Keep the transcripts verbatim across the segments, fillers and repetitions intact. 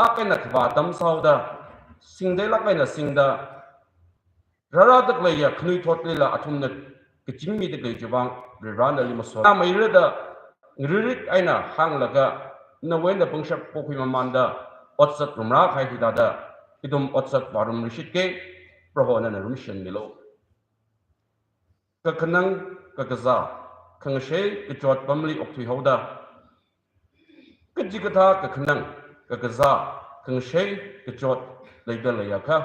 lāk eina khavā atam sāhaoda, singda lāk eina singda, rārada khaleiya khanuithotlila athumna kachingmida khalei chiwui vang Varivarana nali masot. Namairada ngaririk eina hānglaga, nawui eina pangshap pokhui mamānda, otsat ngarumrā kahai hithāda, ithum otsat vārum rishitke, Proho nana ngarumshanmilu. Kakhanang, kakazā, khangashei kachot apamli okthuihaoda, kachikathā kakhanang, kakazā, khangashei kachot leida leiakha,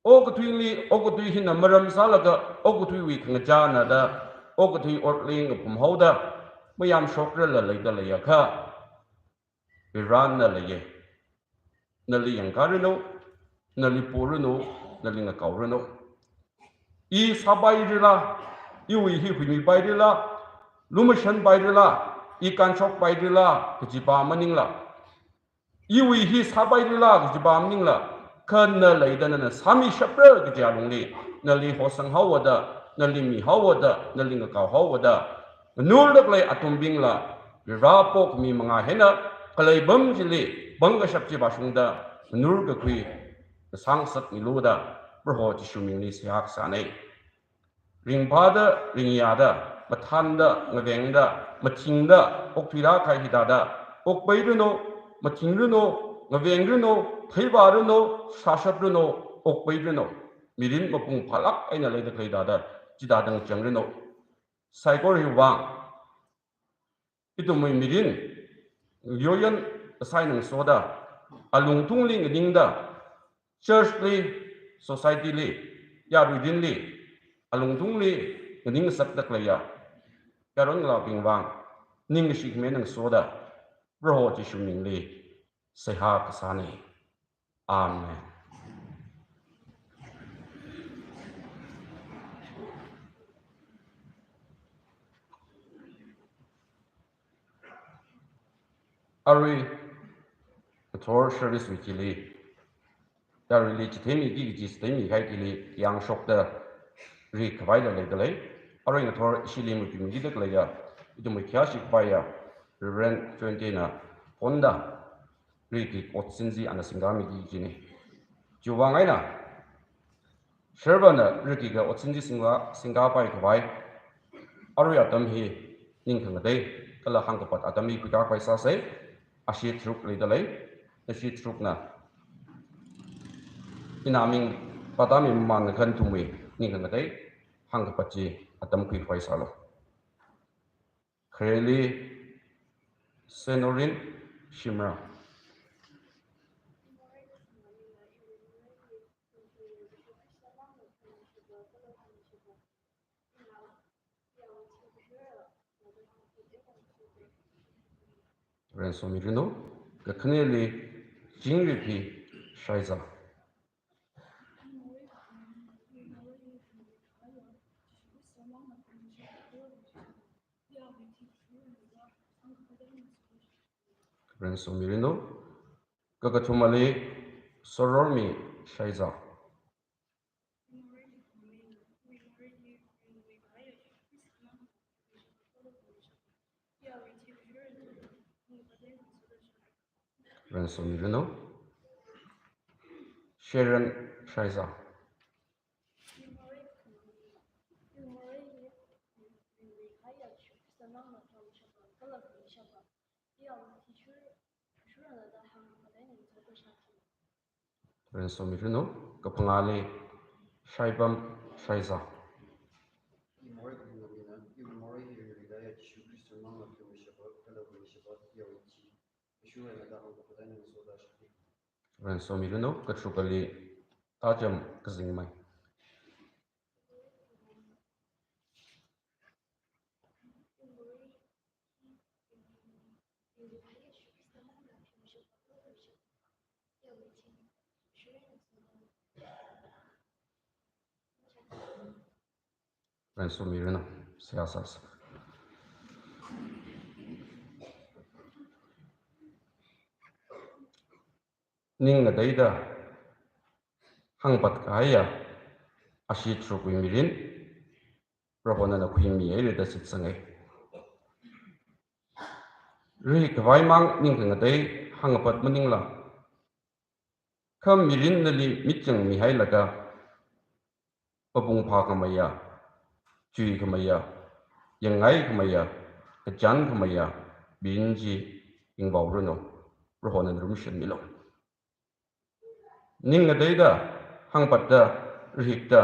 okathuili, okathui hina maram sālaga, okathuiwui khangachāna da, okathui otli ngaphumhaoda, mayamshokrala leida leiakha, Varivarana leiye. Nali yangkharanu, nali poranu, nali ngakaoranu. I sāpairila, iwui hi huimipairila, lumashanpairila, i kanshokpairila, kajipa maningla, iwui hi sāpairila kajipa maningla, kha na leida nana sāmishapra kaji alungli, nali hosanghaoda, nali mihaoda, nali ngakaohaoda, nganurda khalei atumbingla, Varivara pokhami mangā eina, khalei apam chili pangkashap chi vāshungda, nganurkakhui ngasāngasakmilu da, Proho Jishu mingli seihā kasāna. Ringphāda, ringyāda, mathānda, ngavengda, mathingda, okthuirā kahai hithāda, okpairanu, mathingranu, ngavengranu, theivāranu, shāshapranu, okpairanu. Mirin mapung phālāk eina leida khalei thāda, chithāda ngachangranu. Saikora hiwui vang, ithumwui mirin, yoyon kasā eina ngasoda, alungthungli nganingda, church li, society li, yarui mirinli, alungthungli nganingsakda khaleiya yaron ngalābingwui vang, ningkashi khami eina ngasoda, Proho Jishu mingli seihā kasāna. Amen. Arui ngathor service wui thili, yaruili chitheimiki kaji chitheimikahai thili yangshokda ri khavaila leida lei. Arui ngathor ishili muitumikida khaleiya, ithumwui khayāshi khavaiya Reverend Twenty na phonda riki otsinshi ana singkhamiki kajina. Chiwui vang eina, Shervana riki kha otsinshi singkha, singkhapai khavai, arui atam hi ningkhangatei kala hāngkapat atam hi khuikakpai sāsa. Ashi tharuk leida lei, ashi tharukna ina ming pātami mamānna khan ithumwui ningkhangatei hāngkapat chi atam khuikhavai sālu. Khareli Senorin Shimra. Ren somiranu, kakhaneli Jingripi Shaiza. Ren somiranu, kakathumali Sorormi Shaiza. Ren somiranu, Sharon Shaiza. Ren somiranu, kaphangāli Shaipam Shaiza. Ren somiranu, katharukali Tacham Kazingmai. Ren somiranu, seihā sāsa. Ning ngateida hāngpat kahaiya ashi tharukwui mirin, Prohona nana khuimihaira da shitsanga. Ri khavai mang ningkhangatei hāngpat maningla, kha mirin nali mitchang mihailaga, papung phākhameiya, chuikhameiya, yangngaikhameiya, kachankhameiya mirin chi yangvaoranu, Prohona ngarumshanmilu. Ning ngateida, hāngpatda, rahikda,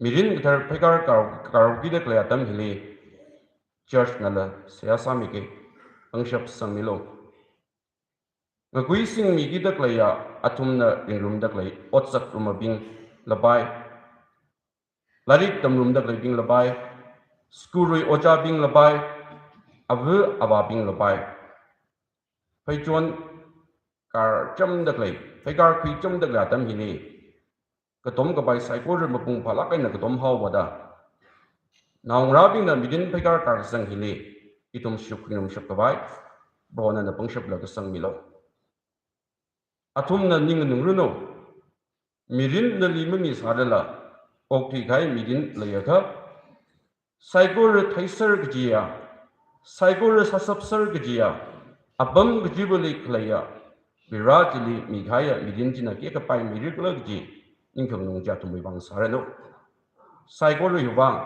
mirin kathar pheikar kar-, karkida khalei atam hili, church nala seihā sāmiki, pangshap sangmilu. Ngakui singmikida khaleiya athumna ringrumda khalei otsak rumabing lapai, lairik tamrumda khaleibing lapai, school wui ojābing lapai, ava avābing lapai. Pheichon karchamda khalei, pheikar khuichamda khalei atam hili, katom kapai saikora mapung phālāk eina katom haowa da, naongarābingna mirin pheikar karkasang hili ithum shuk ngarumshap khavai, Prohona nana pangshapla kasangmilu. Athumna ning nganungranu, mirin nali mamisālala, okthui kahai mirin leiakha, saikora theiser kajiya, saikora sāshapser kajiya, apam kachivali khaleiya, Vare chili mikahaiya mirin china kekhapai mirik lā kaji, ningkhang nung chi athumwui vang sāranu. Saikora hiwui vang,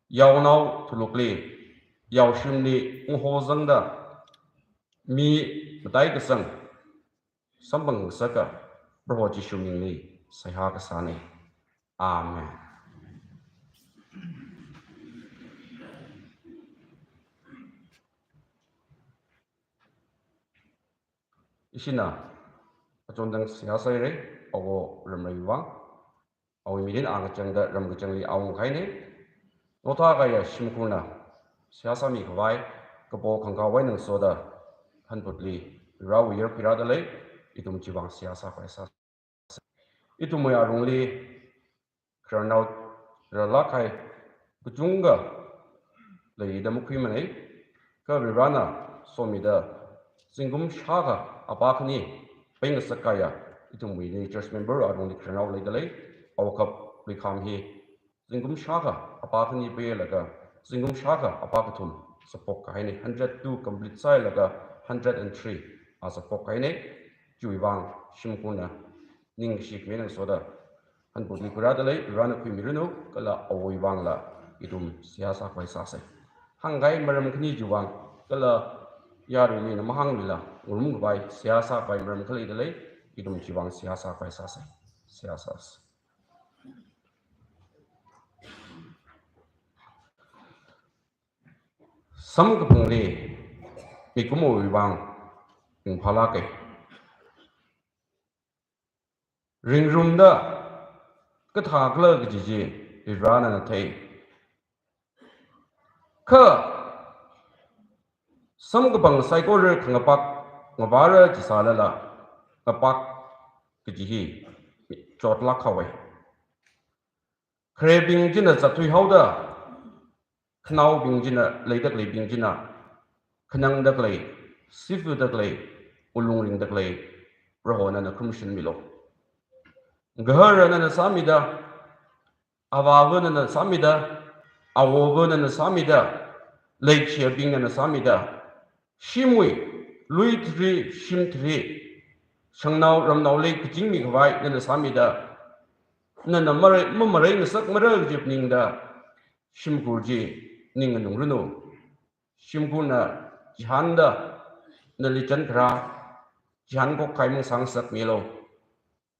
yaonao thulukli, yaoshimli, ungho zangda, mi matai kasang, samphang ngasaka, Proho Jishu mingli seihā kasāna. Amen. Ishina, achondang seihā sāhaira, Awo Ramreiwui vang. Awui mirin angachangda ramkachangli awungkahaina. Notha kaya shimkhurna seihā sāmi khavai, kapo khangkhavai nangsoda hanputli Varewui yar khuirāda lei, ithum chiwui vang seihā sākhavai sā. Ithumwui arungli khararnao rālāk kahai kachungkha leida makhuimana, kha Varena somida zingkum shākha apā khani peingasak kaya, ithumwui church member arungli khararnao leida lei, Awo Khap Luikham hi zingkum shākha apā khani peilaga, zingkum shākha apā kathum sāphok kahaina, hundred two complete sāhailaga hundred and three a sāphok kahaina. Chiwui vang shimkhurna ningshi khuingasoda hanputli khuirāda lei, Varena khuimiranu, kala awowui vangla ithum seihā sākhavai sāsa. Hāngkahai maram khani chiwui vang, kala yaruili nana mahāngluila ngarum khavai, seihā sākhavai maram khalei da lei, ithum chiwui vang seihā sākhavai sāsa. Seihā sāsa. Samkaphangli mikumowui vang ringphālāka. Ringrumda kathā khala kaji chi Varena nana thei. Kha samkaphang saikora khangapak ngavāra chisālala, ngapak kaji hi chotlāk haowa. Kharebing china zatthui haoda, khanaobing china, leida khaleibing china, khanangda khalei, sifuda khalei, ulung ringda khalei, Proho nana khamshanmilu. Gahara nana sāmida, avāva nana sāmida, awowa nana sāmida, leikashiyabing nana sāmida, shimwui, lui thri, shim thri, shangnao ramnaoli kachingmi khavai nana sāmida, nana marai, mamarei ngasak mara kaji phaningda, shimkhur chi ning nganungranu. Shimkhurna chihānda, nali chānkharā, chihān khokkahai mang sāngasakmilu.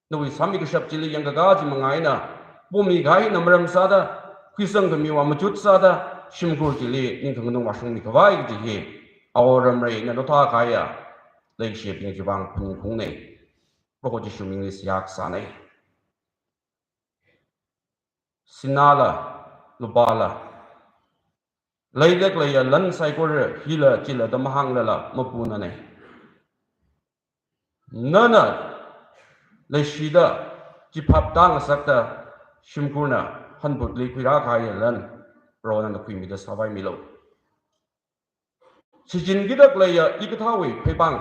Nawui sāmi kashap chili yangkakā chi manga eina, pomi kahai hina maram sāda, khuisang khamiwui vang machut sāda, shimkhur chili ningkhang nung vāshungmi khavai kaji hi, Awo Ramreina notha kaya, leikashibing chiwui vang phaningungna. Proho Jishu mingli seihā kasāna. Sinala, lupala, leida khaleiya lan saikora hila chila da mahānglala mapunana. Nana leishida, chiphap tāngasakta, shimkhurna hanputli khuirā kahaiya lan, Proho nana khuimida sāpaimilu. Shichin kida khaleiya hikathāwui pheipāng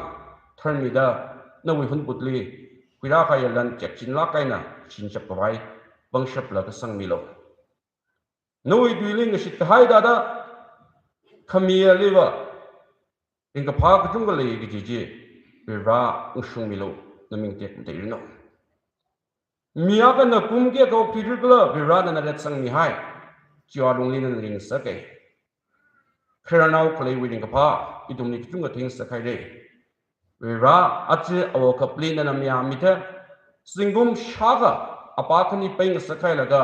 tharmida, nawui hanputli khuirā kahaiya lan chekchinlāk eina shichin chap khavai pangshapla kasangmilu. Nawui tuili ngashit kahai thāda, khamiya leiva, ringkaphā kachungkha lei kaji chi, Vare, ngashungmilu, naming tekmatei ranu. Mi akhana kum kayākha okthuirikhala, Vare nana retsangmihai. Chiwui alungli nana ringngasaka. Khararnao khaleiwui ringkaphā, ithumli kachungkha theingasakhaira. Vare, aja awo kaphali nana mayāmida, zingkum shākha apā khani peingasakhailaga,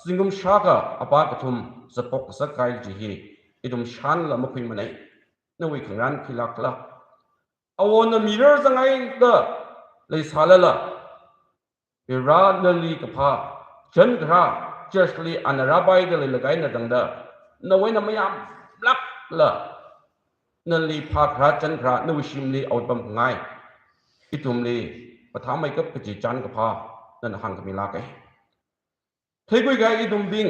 zingkum shākha apā kathum zaphok ngasakhai kaji hi, ithum shānla makhuimanei. Nawui khangarān khilākhala? Awona mirar zangngaida leisālala, Vare nali kaphā, chānkarā, church li ana rāpaida leilakha eina tangda, nawui eina mayāmlākla, nali phākharā chānkarā, nawui shimli awui pamkhangai, ithumli mathāmeikap kaji chānkaphā, nana hāngkhamilāka. Theikhuikahai ithumbing,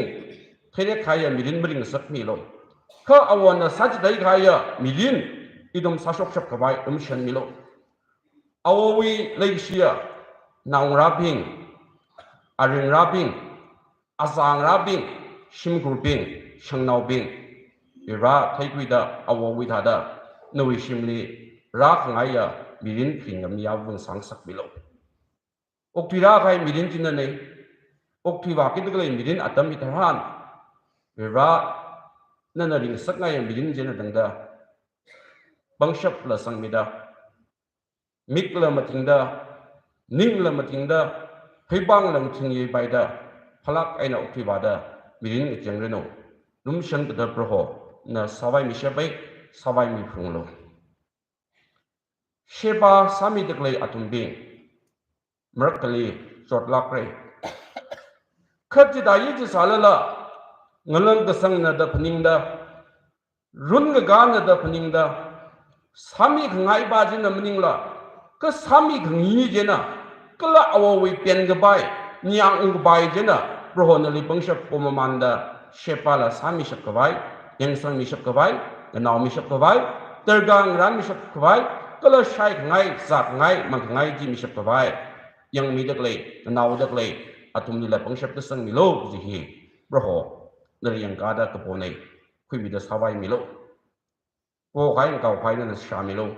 theirekkahaiya mirin maringngasakmilu. Kha awona sāchitheikahaiya mirin, ithum sāshokshap khavai lumashanmilu. Awowui leikashiya naongarābing, aringrābing, azangrābing, shimkhurbing, shangnaobing, Vare theikhuida awowui thāda, nawui shimli rākhangaiya mirin kharing khamayā vāngasakmilu. Okthuirākahai mirin china nei, okthuivākida khalei mirin atam hitharan, Vare nana ringngasakngaiya mirin china tangda, pangshapla sangmida, mikla mathingda, ningla mathingda, heipāngla mathingyepaida, phalāk eina okthuivāda, mirin ngacheng ranu. Lumashan kathar Prohona sāvaimishapai, sāvaimiphalunglu. Sheba sāmida khalei athumbing, marakhali chotlākra. Kha chithāda chi sālala, ngalang kasangna da phaningda, run kakāna da phaningda, sāmikhangai pā china maningla, kha sāmikhangai china, kala awowui penkapai, ningyāng ungkapai china, Prohona nali pangshap pamamānda, Shebala sāmishap khavai, yangsangmishap khavai, nganaomishap khavai, darkar ngarānmishap khavai, kala shaikhangai, zatkhangai, mangkhangai chi mishap khavai, yangmida khalei, nganaoda khalei, athumlila pangshap kasangmilu kaji hi, Prohona nali yangkāda kapo nei, khuimida sāvaimilu. Pokahai ngakaokahai nana shāmilu.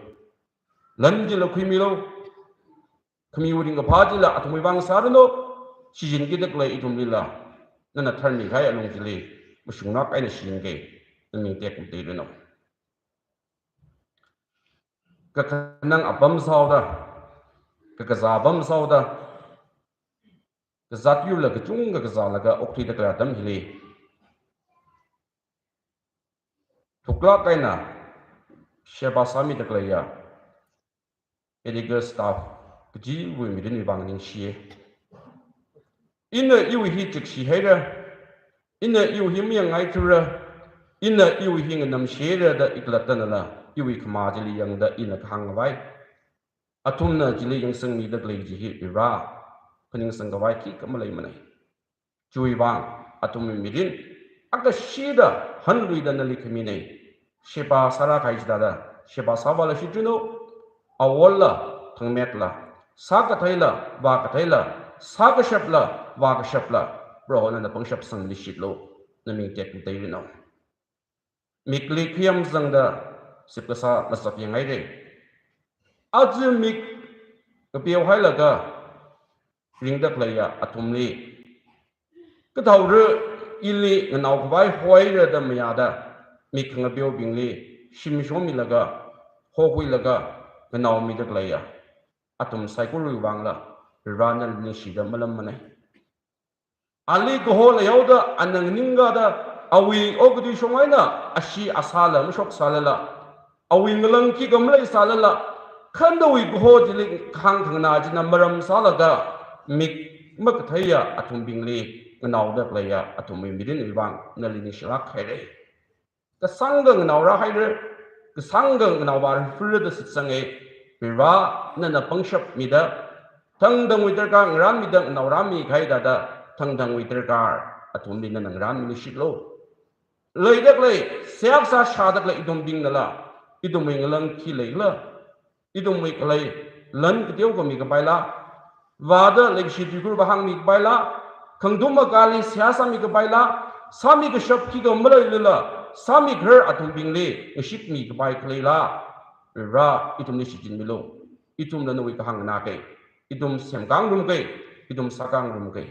Lan chila khuimilu. Khamiwui ringkaphā chila athumwui vang sāranu. Shichinkida khalei ithumlila, nana tharmikahai alung chili, mashunglāk eina shichinki, naming tekmatei ranu. Kakhanang apam sāhaoda, kakazā apam sāhaoda, kazāt yurla kachungkha kazālaga okthuida khalei atam hili, thuklāk eina Sheba sāmida khaleiya Edgar Staff kajiwui mirinwui vang ningshiya. Ina iwui hi chikshi haira, ina iwui hi mayangngaithura, ina iwui hi nganamshi haira da ikhalatta nala, iwui khamā chili yangda ina kahāng khavai, athumna chili yangsangmida khalei chi hi Vare, phaningsang khavai khikha maleimanei. Chiwui vang, athumwui mirin, akashida hanluida nali khaminei. Sheba sārākahai chithāda, Sheba sāvāla shitranu, awola, thangmetla, sākatheila, vākatheila, sākashapla, vākashapla, Prohona nana pangshap sangmishitlu, naming tekmatei ranu. Mikli khayam zangda sipkasā masap yanghaira. Aja mik kapeohailaga ringda khaleiya athumli, kathāora ili nganao khavai hoira da mayāda, mik khangapeobingli shim shomilaga, hokhuilaga, nganaomida khaleiya athum saikorawui vangla, Vare nali ningshida malammanei. Ali kaho leihaoda, ana nganingkāda, awui okathui shong eina ashee asāla mashoksālala, awui ngalang khikha maleisālala, kha nawui kaho chili kahāng khanganā china maram sālaga, mik makatheiya athumbingli, nganaoda khaleiya athumwui mirinwui vang nali ningshilāk haira. Kasāngkha nganaorā haira, kasāngkha nganaovā rifura da shitsanga, Vare nana pangshap mida, thangthangwui darkar ngarānmida nganaorāmi kahai thāda, thangthangwui darkar athumli nana ngarānmishitlu. Leida khalei, seihā kasā shāda khalei ithumbingnala, ithumwui ngalang khi leila, ithumwui khalei lan kateokha mikapaila, vāda leikashi tuikhur vāhāngmi kapaila, khangthum akali seihā sāmi kapaila, sāmi kashap khikha maleilala, sāmikharar athumbingli ngashitmi kapai khaleila, Vare ithumli shichinmilu. Ithumla nawui kahāng nganākei. Ithum semkāngrumkei. Ithum sākāngrumkei.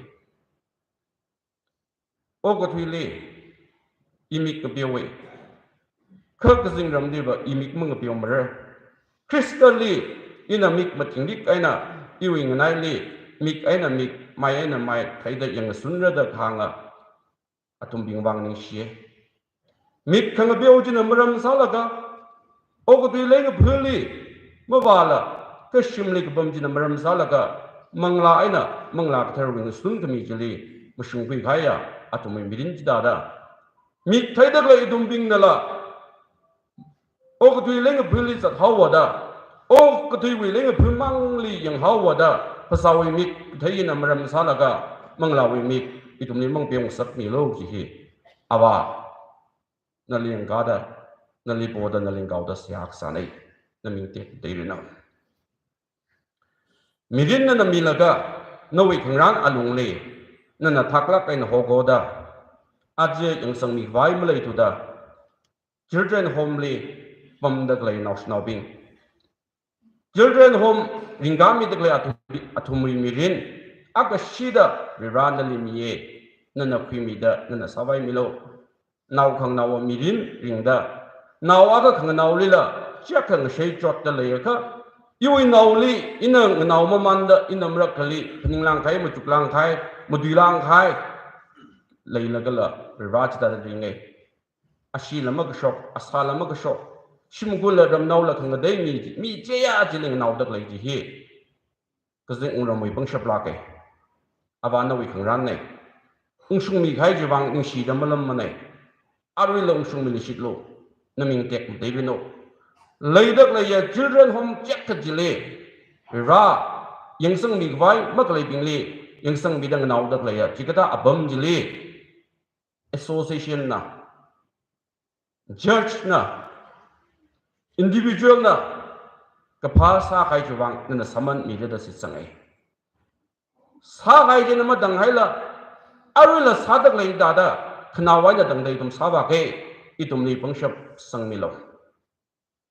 Okathuili imik ngapeowei. Kha kazingramliva imik mangapeomarar. Khristali ina mik mathingrik eina, iwui nganaili mik eina mik, mai eina mai theida yangngasunra da kahānga athumbing vang ningshiye. Mik khangapeo china maram sālaga, okathui leingaphuli mavāla, kashimli kapam china maram sālaga, manglā eina Manglā Katharawui ngasun khami chili mashungkhui kahaiya athumwui mirin chithāda, mik theida khalei ithumbingnala okathui leingaphuli zathaowa da, okathuiwui leingaphu mangli yanghaowa da, phasāwui mik kathei eina maram sālaga, manglāwui mik ithumli mangapeongasakmilu kaji hi Avā, nali yangkāda, nali poda, nali ngaoda seihā kasānei. Naming tekmatei ranu. Mirin nana milaga, nawui khangarān alungli nana thaklāk eina hokoda, aja yangsangmikhavai maleithuda, children home li pamda khalei naoshinaobing, children home ringkāmida khalei athum, athumwui mirin akashida Vare nali miye. Nana khuimida, nana sāvaimilu. Nao khanganaowa mirin ringda, nao akha khanganaolila chiyākha ngashei chotda leiakha, iwui naoli ina nganao mamānda, ina marakhali phaninglāngkahai, machuklāngkahai, matuilāngkahai leilagala Vare chithāda ringei. Ashila makashok, asāla makashok, shimkhurla ramnaola khangatei mi, mi chiyākha chili nganaoda khalei chi hi kazing wungramwui pangshap lākei. Avā nawui khangarānnei. Ungshungmikahai chiwui vang ningshida malammanei. Aruila ungshungmilui shitlu. Naming tekmatei ranu. Leida khaleiya children home chiyākha chili, Vare, yangsangmikhavai makhaleibingli yangsangmida nganaoda khaleiya chikathā apam chili, association na, church na, individual na kaphā sākahai chiwui vang nana sāman mira da shitsangei. Sākahai china matanghaila, aruila sāda khalei thāda, khanaowui eina tangda ithum sāvākei. Ithumli pangshap sangmilu.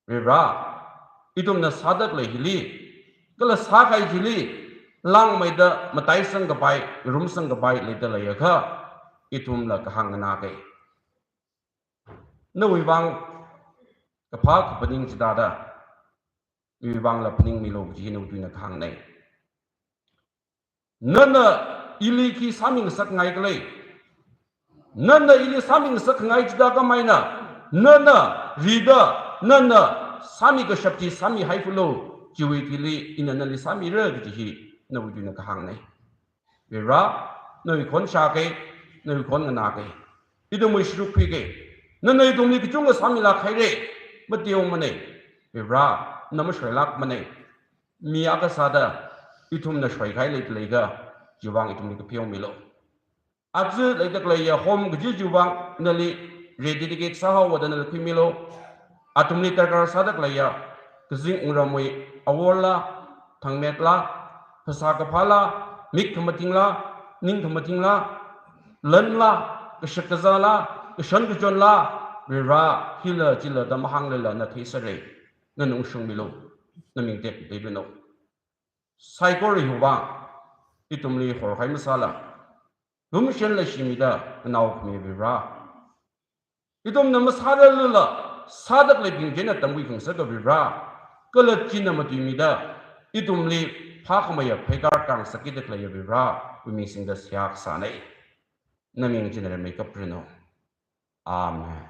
Vare, ithumna sāda khalei hili, kala sākahai chili langmeida mataisangkapai, rumsangkapai leida leiakha, ithumla kahāng nganākei. Nawui vang kaphā kaphaning chithāda, iwui vangla phaningmilu kaji hi nawui tuina kahāngnei. Nana ili khi sāmingasakngai khala? Nana ili sāmingasak khangai chithā khamei eina, nana rida, nana sāmikashap chi sāmihaifalu, chiwui thili ina nali sāmira kaji hi nawui tuina kahāngnei. Vare, nawui khon shākei, nawui khon nganākei. Ithumwui sharuk khuikei. Nana ithumli kachungkha sāmilāk haira, mateomanei. Vare, na mashoilākmanei. Mi akha sāda ithumna shoikahai leida leiakha, chiwui vang ithumli kapheomilu. Aja leida khaleiya home kaji chiwui vang nali rededicate sāhaowa da nali khuimilu. Athumli darkar sāda khaleiya kazing wungramwui aworla, thangmetla, phasā kaphāla, mik khamathingla, ning khamathingla, lanla, kashak kazāla, kashan kachonla, Vare, hila chila da mahānglala na theisāra. Nana ungshungmilu. Naming tekmatei ranu. Saikora hiwui vang ithumli horkahai masāla, lumashan leishimida nganao khami Vare, ithumna masārarlala, sāda khaleibing china tamkhui khangasaka Vare, kala china matuimida ithumli phākhameiya pheikar khangasakkida khaleiya Vare, wui ming singda seihā kasānei. Naming china rimeikap ranu. Amen.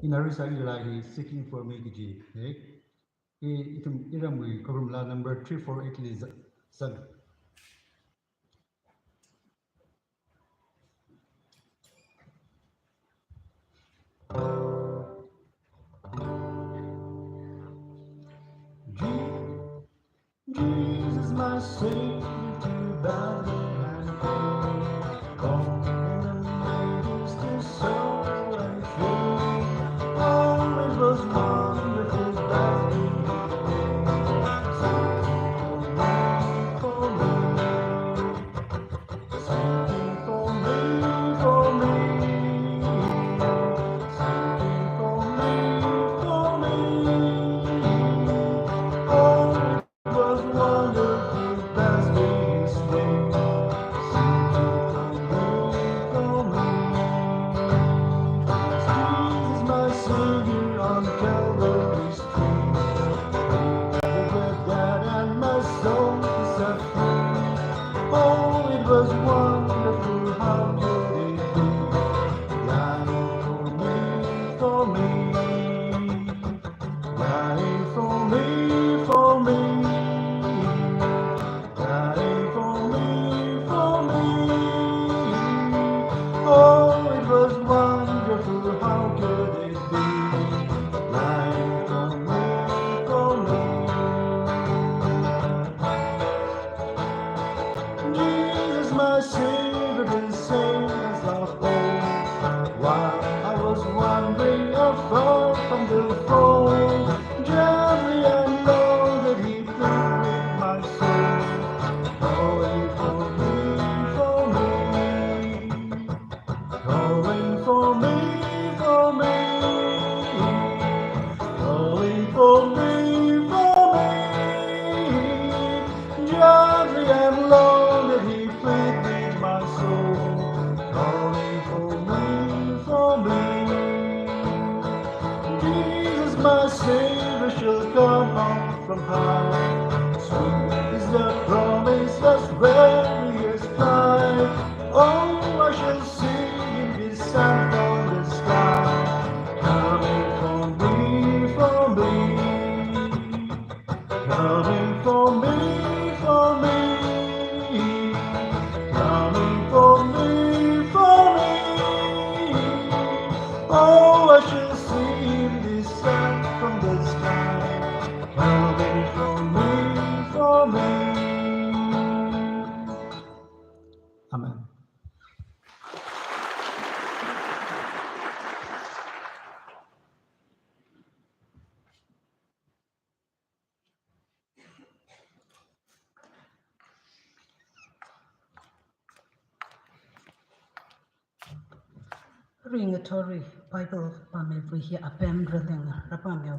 Ina risa ila hi Seeking for Me kaji, eh? I, ithum iramwui khorumla number three four eight li za-, zang. Je-, Jesus, my Savior, to Bethlehem came. Calling the maidens to sow and feed. Oh, it was wonderful Bethlehem day. Singing for me, for me. Singing for me, for me. Singing for me, for me. Oh, it was wonderful Bethlehem day. Singing for me, for me. Jesus, my Savior, on Calvary's tree. He took the dead and my soul to set free. Oh, it was wonderful, how could it be? Dying for me, for me. Dying for me, for me. Dying for me, for me. Oh, it was wonderful, how could it be? Dying for me, for me. Jesus, my Savior, the same as of old. While I was wandering afar from the fold, gently and low did he plead with my soul, calling for me, for me. Calling for me, for me. Calling for me, for me. Gently and low did he plead with my soul, calling for me, for me. Jesus, my Savior, shall come out from high. Sweet is the promise as very as fly. Oh, I shall see him descend from the sky. Coming for me, for me. Coming for me, for me. Coming for me, for me. Oh, I shall see him descend from the sky. Coming for me, for me. Amen. Ringathorwui Bible pāmeiwui hi apem rāleng rāpāmeiya.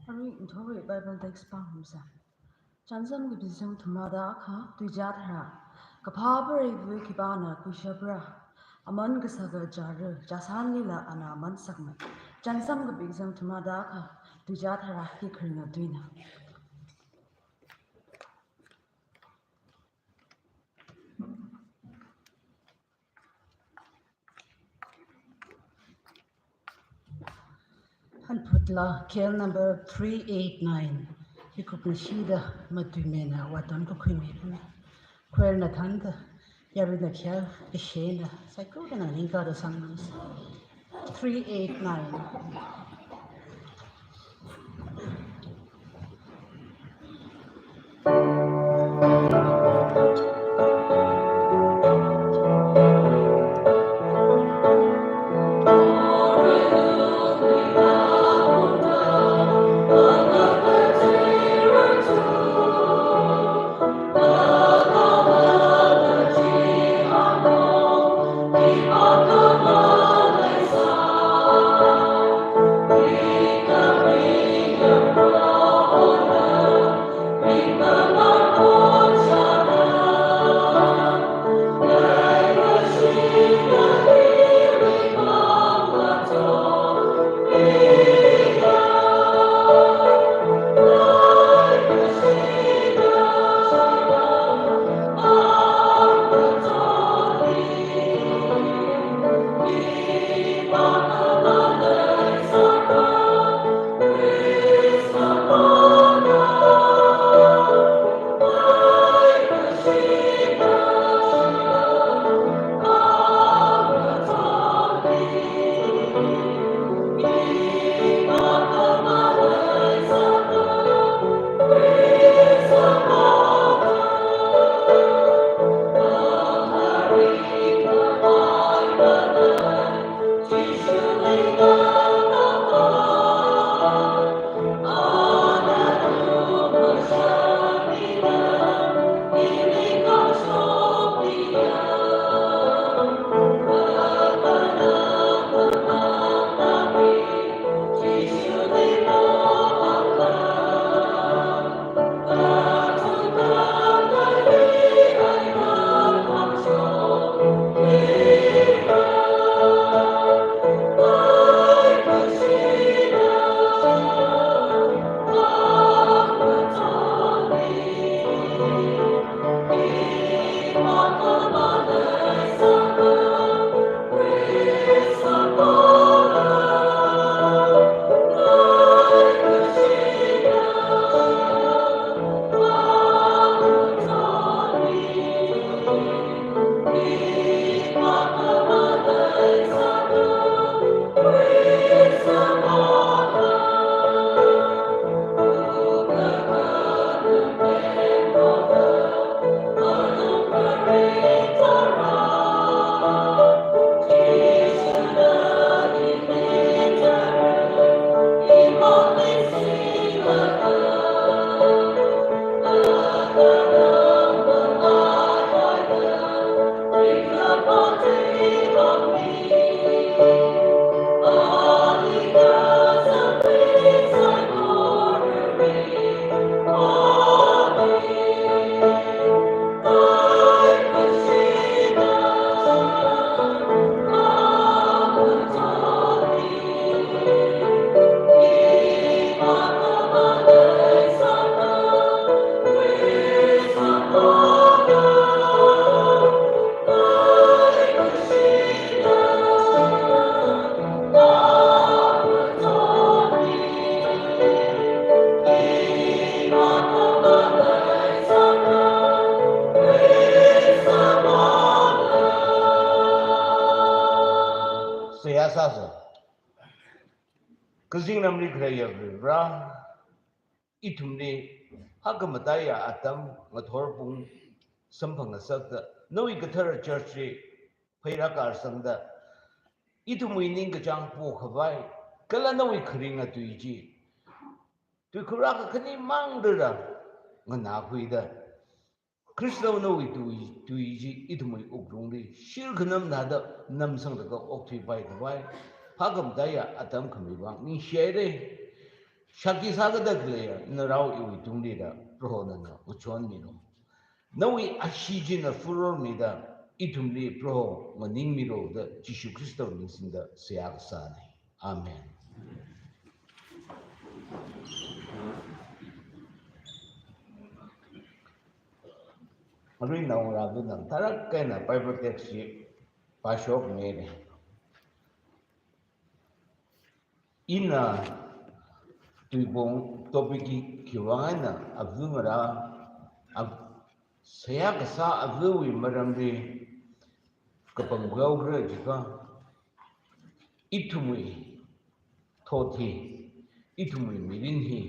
Aruingathorwui Bible text pāngarumsa. Chānjam kapi zang thumrada akha, tuizat tharā. Kaphā Varewui khipāna kuishapra? Aman kasaka chara, chāsanlila ana aman sakmei. Chānjam kapi zang thumrada akha, tuizat tharā, hi kharinga tuina. Hanphutla K L number three eight nine. Hi kupna shida matuimena waton kakhuimei puna. Choir na thānda, yaruina khayā kashena, saikora ningkada sangmisa. Three eight nine. sāsa. Kazingramli khaleiya Varivara, ithumli phākhamataiya atam ngathor pung samphangngasakta, nawui kathara church li pheirākasangda, ithumwui ningkachāng pokhavai, kala nawui kharinga tui chi, tuikhur akha khani mang rāra nganākhuida, Khristawui tui, tui chi ithumwui wuklungli shirkhanam nada namsanglaga okthuipai khavai, phākhamataiya atam khami vang ningshihaira. Shākhi sākada khaleiya narao iwui tungli da Proho nana ngachonmilu. Nawui ashee china furor mida ithumli Proho nganingmilu da Jishu Khristawui ming singda seihā kasāna. Amen. Arui naongarābingna tharak eina Bible text chi pāshokmira. Ina tuipong topic hi khiwui vang eina avangarā, a, seihā kasā avawui maramli kapangkhui haokhala jiakha, ithumwui thot hi, ithumwui mirin hi,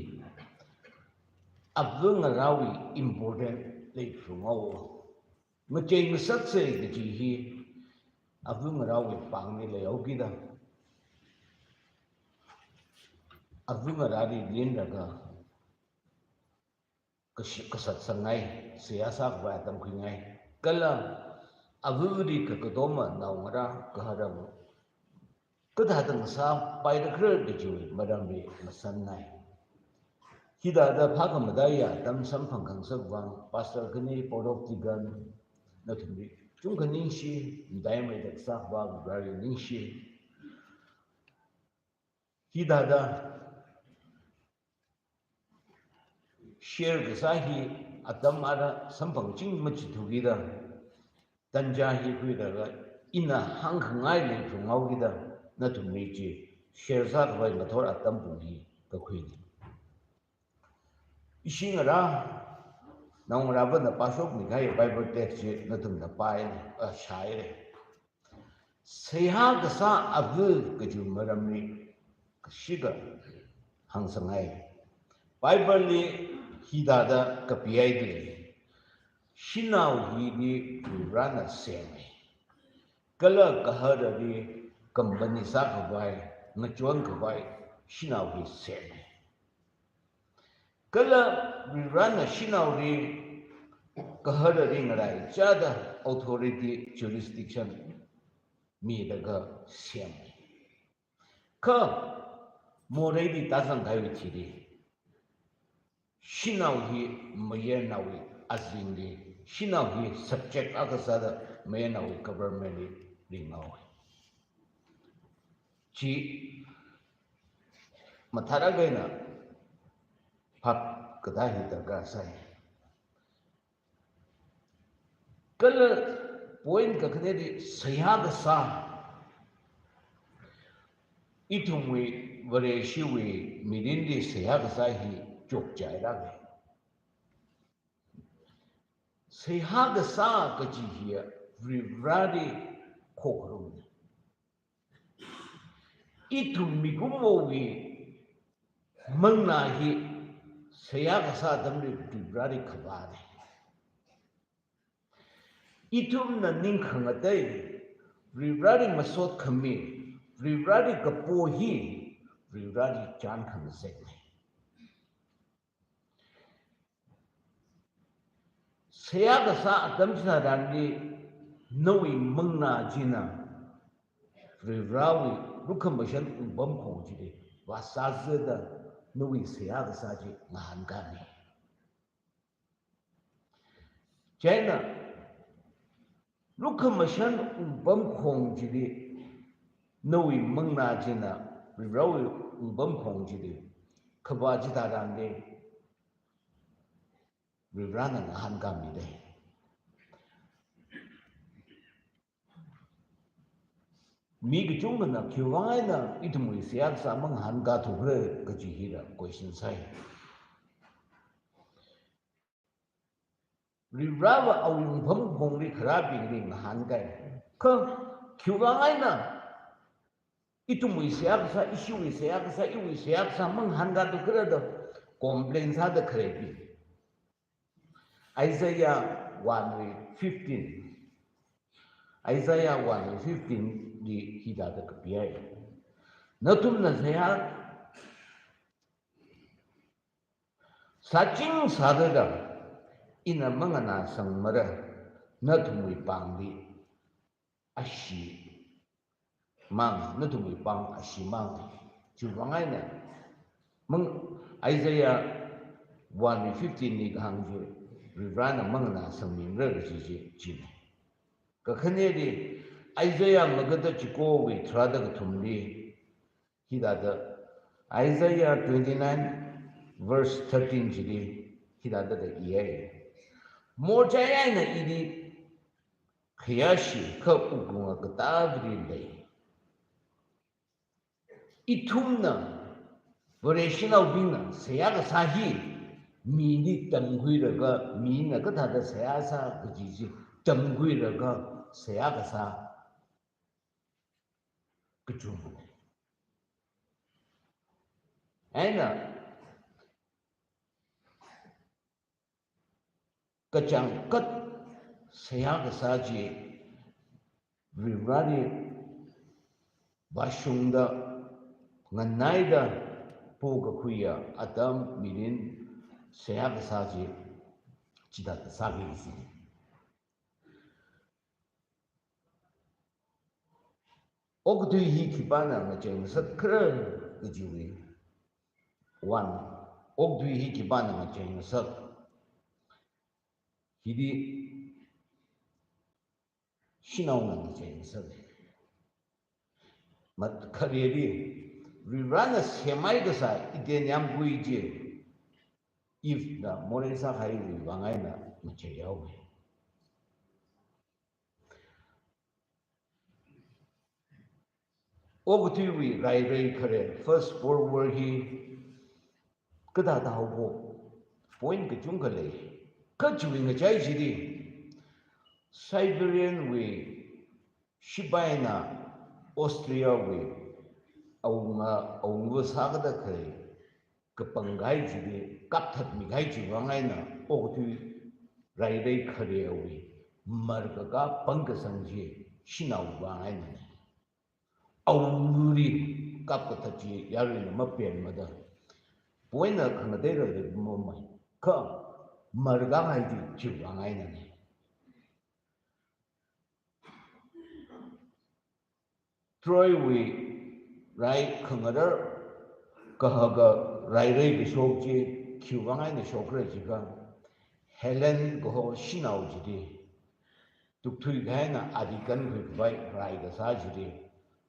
avangarāwui important leiphalunghao. Ngachei ngasaksa kaji hi avangarāwui pāngli leihaokida, avangarāli linlaga kashi-, kasatsangngai, seihā sākhavai atam khuingai, kala avali kakatoma naongarā kahara kathāda ngasāpaira khala kajiwui maramli ngasannai. Hithāda phākhamataiya atam samphang khangasak vang, Pastor khani, Board of Deacon, nathumli chungkha ningshi, mataimei da kasā Vareli ningshi. Hithāda share kasā hi atam ara samphangching machithukida, tanja hi khuilaga ina hāngkhangai leiphalunghao kida, nathumli chi share sākhavai ngathor atam pung hi kakhuina. Ishi ngarā, naongarābingna pāshokmi kahai Bible text chi nathumna pāi, a, shāhaira. Seihā kasā ava kajiwui maramli kashika hāngsangngai. Bible li hithāda kapihaida lei. Shanao hili Varena semhai. Kala gaharali company sākhavai, ngachonkhavai shanao hi semhai. Kala Varena shanaoli, gaharali ngaraichāda authority, jurisdiction milaga semhai. Kha moreili tāzangkahaiwui thili, shanao hi mayarnaowui azingli, shanao hi subject akha sāda mayarnaowui government li ringhaowa. Chi mathālāk eina phap katā hi darkar sai. Kala point kakhaneli seihā kasā, ithumwui Vareshiwui mirinli seihā kasā hi chukchailāka. Seihā kasā kaji hi Varivarali khokharumna. Ithum mikumowui manglā hi seihā kasā atamli Varivarali khavāna. Ithumna ning khangatei, Varivarali masot khami, Varivarali kapo hi, Varivarali chān khangazekna. Seihā kasā atam chitharanli nawui manglā china Varivarawui lukhamashan wungpamkhong chili vāsāzada nawui seihā kasā chi ngahānkāmi. Chieina lukhamashan wungpamkhong chili, nawui manglā china Varivarawui wungpamkhong chili khavā chitharanli Varivarana ngahānkāmida lei. Mi kachungkhana khiwui vang eina ithumwui seihā kasā mangahānkāthukhala kaji hila question sai. Varivarava awui wungpamkhongli kharābingli ngahānkai. Kha khiwui vang eina Ithumwui seihā kasā, ishiwui seihā kasā, iwui seihā kasā, mangahānkāda khalei da complain sāda khalei bing. Isaiah one wui fifteen. Isaiah one wui fifteen li hithāda kapihai. Nathumna seihā sāching sāda da, ina manganāsangmara, nathumwui pāngli ashee mang, nathumwui pāng ashee mang. Chiwuivang eina mang Isaiah one fifteen li kahāng chi, Varivarana manganāsangmimara kaji chi china. Kakhaneli Isaiah magada chikowui tharāda kathumli, hithāda Isaiah twenty-nine verse thirteen chili hithāda da iyai. Morchai eina ili khayāshi kha wuklung akatā vili lei. Ithumna, Vareshinaobingna seihā kasā hi mili tamkhuilaga, mina kathāda seihā sā kaji chi tamkhuilaga seihā kasā kachungkha lei. Eina kachangkhat seihā kasā chi Varivarali vāshungda, nganaida pokakhuiya atam mirin seihā kasā chi chithāda sāki kaji. Okathui hi khipāna ngachei ngasakkhala kajiwui. One, okathui hi khipāna ngachei ngasak? Hili shanaona ngachei ngasak. Mat khareli, Varivarana semhai kasā Eden yāmgui chi Eve na morei sākahaiwui vang eina ngachei haowa. Okathuiwui rairei khare, First World War hi kathāda haophok, point kachungkha lei. Kha chiwui ngachai chili, Siberian wui shipaina Austria wui awunga, awungva sākada khalei kapangkahai chili kapthatmikahai chiwui vang eina okathui rairei kharewui markaka pangkasang chi shanao vang einana. Awungli kapkathat chi yaruina mapenmada, point na khangateira leimamei. Kha markahai chi chiwui vang einana. Troy wui rai khangarar kahaka rairei kashok chi khiwui vang eina shokra jiakha, Helen kaho shanao chili tukthuikahai eina ali kankhui khavai rai kasā chili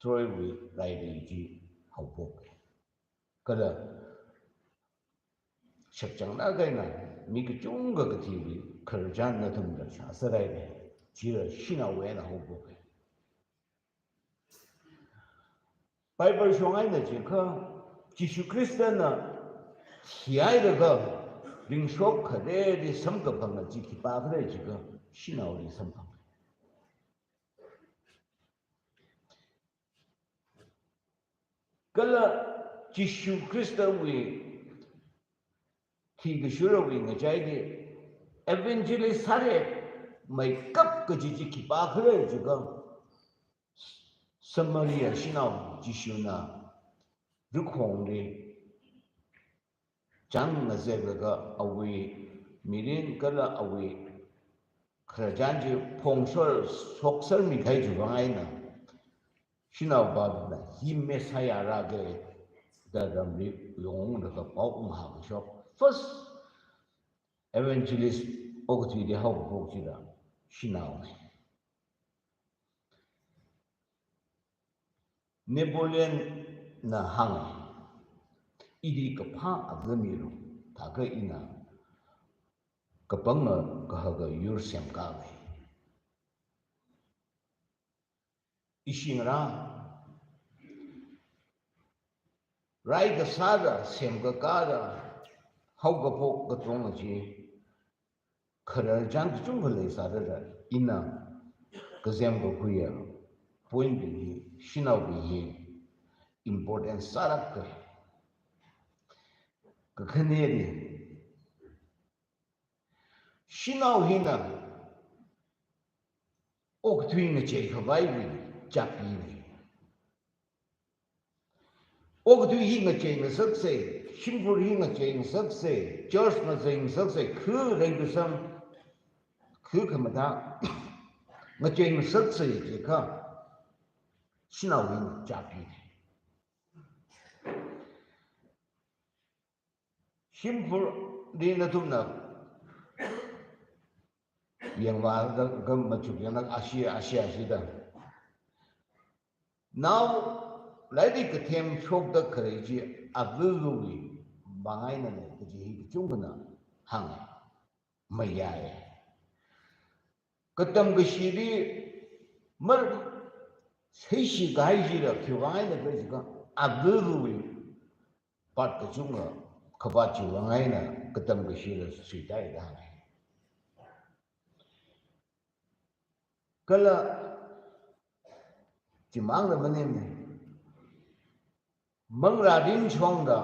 Troy wui rairei chi haophoka. Kala shakchangda kahaina mi kachungkha kathiwui khararchan nathumda shāsārai. Chila shanaowui eina haophoka. Bible shong eina jiakha, Jishu Khristana thihailaga ringshok khareli samkaphanga chi khipākhala jiakha, shanaoli samphanga. Kala Jishu Khristawui thikashurawui ngachaili evangelist sāra meikap kaji chi khipākhala jiakha, Samaria shanao Jishuna rikhongli chāng ngazeklaga awui mirin kala awui khararchan chi phongshar shoksermikahai chiwui vang eina, shanao pāna hi Messiah rāka da ramli yonglaga pao ungkashok. First evangelist okathuili haophok chila shanaona. Napoleon na hānga, ili kaphā akha milu, thākha ina kapanga kahaka yur semkāva. Ishi ngarā, rai kasāda, semkakāda haokaphok katonga chi, khararchan kachungkha leisāda, ina kazem kakhuiya point bing hi, shanaobing hi, important sālāka. Kakhaneli, shanao hina okathui ngacheikhavaiwui chapbina. Okathui hi ngacheingasaksa, shimkhur hi ngacheingasaksa, church ngacheingasaksa, khu reikasang, khu khamathā ngacheingasaksa jiakha, shanao hina chapbina. Shimkhurli nathumna yangvāda, kha machuk yangda ashi, ashi, ashida. Nao lairik kathem shokda khalei chi avāvawui vang einana kaji hi kachungkhana hānga. Mayāya. Katam kashili mar saishi kahai chila khiwui vang eina khala jiakha, avāvawui part kachungkha khavāt chiwui vang eina katam kashila suitāi da hānga. Kala chimangla maningmana. Manglārin shongda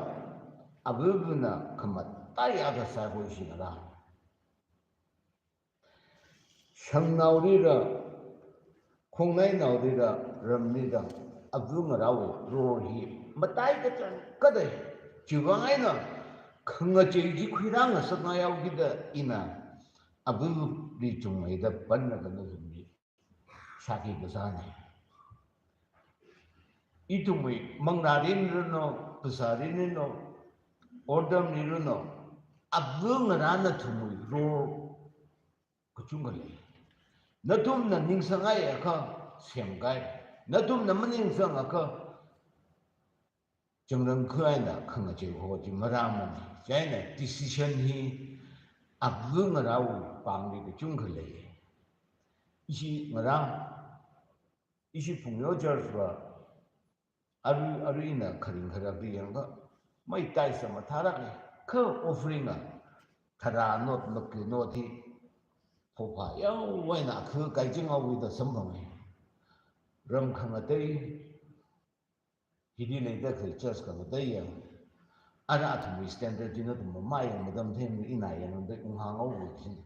avāvana khamataiya akha saikora shina la. Shangnaolila, khongnainaolila, ramlila, avā ngarāwui role hi matai kachangkhatta. Chiwui vang eina khangachei chi khuirāngasakngai haokida ina avāli chungmeida panlaga nathumli shāki kasāna. Ithumwui manglārin ranu, phasārin ranu, order li ranu, avā ngarāna athumwui role kachungkha lei. Nathumna ningsanghaiakha semkahai. Nathumna maningsangakha changrang khuihaina khangachei ho chi marāmana. Chieina decision hi avā ngarāwui pāngli kachungkha lei. Ishi ngarā, ishi Phungyo Church va arui, arui ina kharing kharakli yangakha, mataisa mathālāka. Kha offering a tharā note, maga note hi phophā yaowui eina khu kaikhaching haowuida samphanga. Ram khangatei hili leida khalei church khangatei yang, ara athumwui standard chi nathum mamai yang matam themli ina yangda unghāng haowa kajina.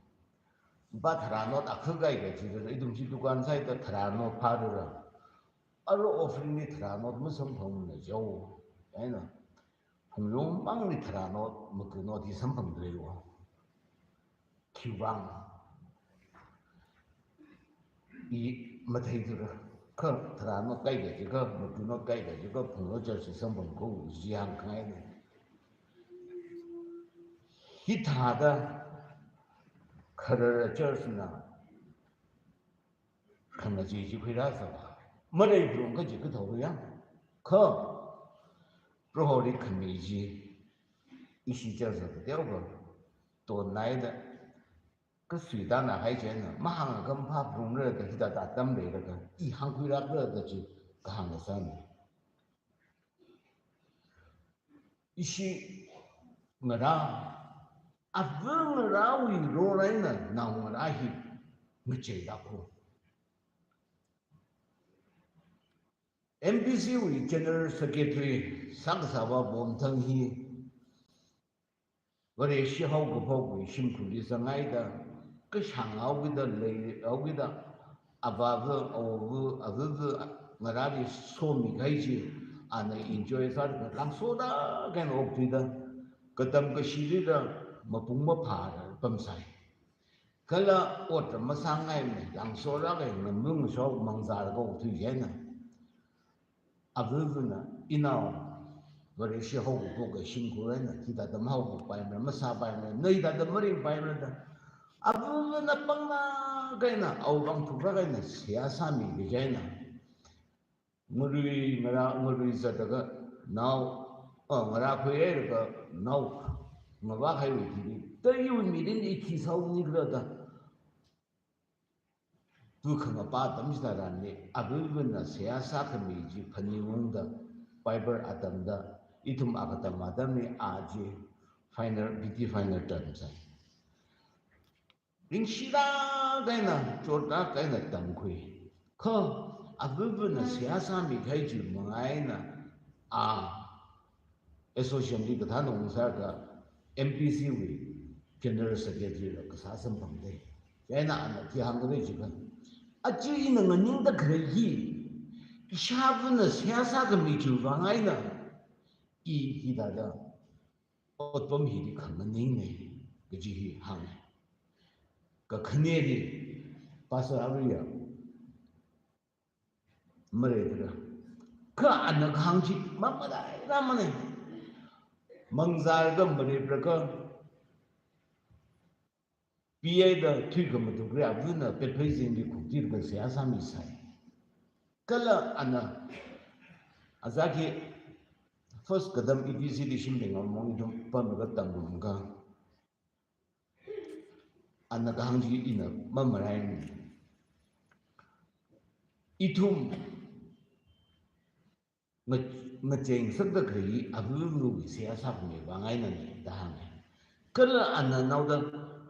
Ba tharā note akha kaikha chila ithum chi dukan sāhaida tharā note phārara, ara offering li tharā note masamphangmana jihaowa. Chieina Phungyo mangli tharā note, maga note hi samphangdalei haowa. Khiwui vang i matheithura. Kha tharā note kaikha jiakha, maga note kaikha jiakha, Phungyo Church samphang kho ji hāngkhangaina. Hithāda kharara church na khangachei chi khuirāsāva, mareiphalung kaji kathāra yang. Kha Proholi khami chi ishi church na kateokha tonnaida, kha suitānna kahai china, mahāngakha maphāphalungra da hithāda atam leilaga i hāngkhuilākra da chi kahāng kasāna. Ishi ngarā, avā ngarāwui role eina naongarā hi ngacheilāk haowa. M B C wui General Secretary sākasāva Vomthang hi Vareshi haokaphokli shimkhurli zanghaida, kashāng haokida, lei haokida, avāva, avāva, avāva ngarāli somikahai chi ana enjoy sāda langsolāk eina okthuida, katam kashilila mapung maphāla pamsai. Kala ot masāngaimana, langsolāk eina ngamung shok mangzālaga okthui chieina, avāvana inao Vareshi haokaphok shimkhur eina hithāda mahaophokpaimara, masāpaimara, na hithāda maringpaimara da, avāvana panglāk eina awui vang thuklāk eina seihā sāmiki chieina, ngarui ngarā, ngarui zatlaga nao, oh, ngarā khuihailaga nao ngavāhaiwui thili, ta iwui mirin i khi sāhaonikhala da, tu khangapa atam chitharanli, avāvana seihā sākhami chi phaningungda, Bible atamda, ithum a katam atamli a chi final, B T final tamsai. Ringshilāk eina, chotlāk eina tamkhui. Kha avāvana seihā sāmikahai chi manga eina a, association li kathāna ungsālaga M P C wui General Secretary la kasā samphangdalei. Chieina ana khi hāngkhala jiakha, aja ina nganingda khalei hi, ishāvana seihā sākhami chiwui vang eina, i hithāda otpam hili khanganingnei kaji hi hānga. Kakhaneli Pastor Aria, mareprā. Kha ana kahāng chi mamalairāmanei. Mangzarda mareprākha, P A da thuikhamatukrei avana pet pheizingli khuktirda seihā sāmisai. Kala ana, aja khi first kadam E T C li shimli ngamong ithum pamlaga tamngarumkha, ana kahāng chi ina mamalaimana. Ithum nga-, ngachengsakda khalei avavawui seihā sākhami vang einanei da hānga. Kala ana naoda,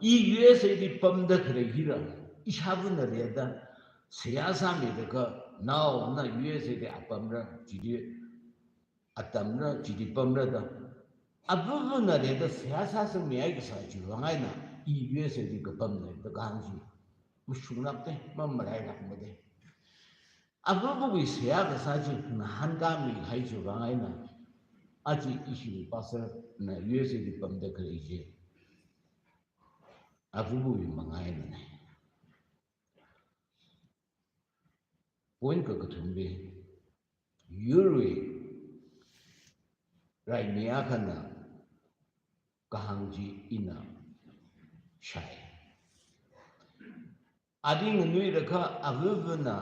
i U S A li pamda khalei hila, ishāvana rida seihā sāmilaga, naona U S A li apamra, chili atamra, chili pamra da, avavana rida seihā sāsangmihai kasā chiwui vang eina, i U S A li kapamnei da kahāng chi mashunglākdei, mamalailākmadei. Avavawui seihā kasā chi ngahānkāmihai chiwui vang eina, aja ishi pastor na U S A li pamda khalei chi avavawui manga einanei. Point kakathumli, yurwui raimi akhana kahāng chi ina shāi. Adi nganuilakha avavana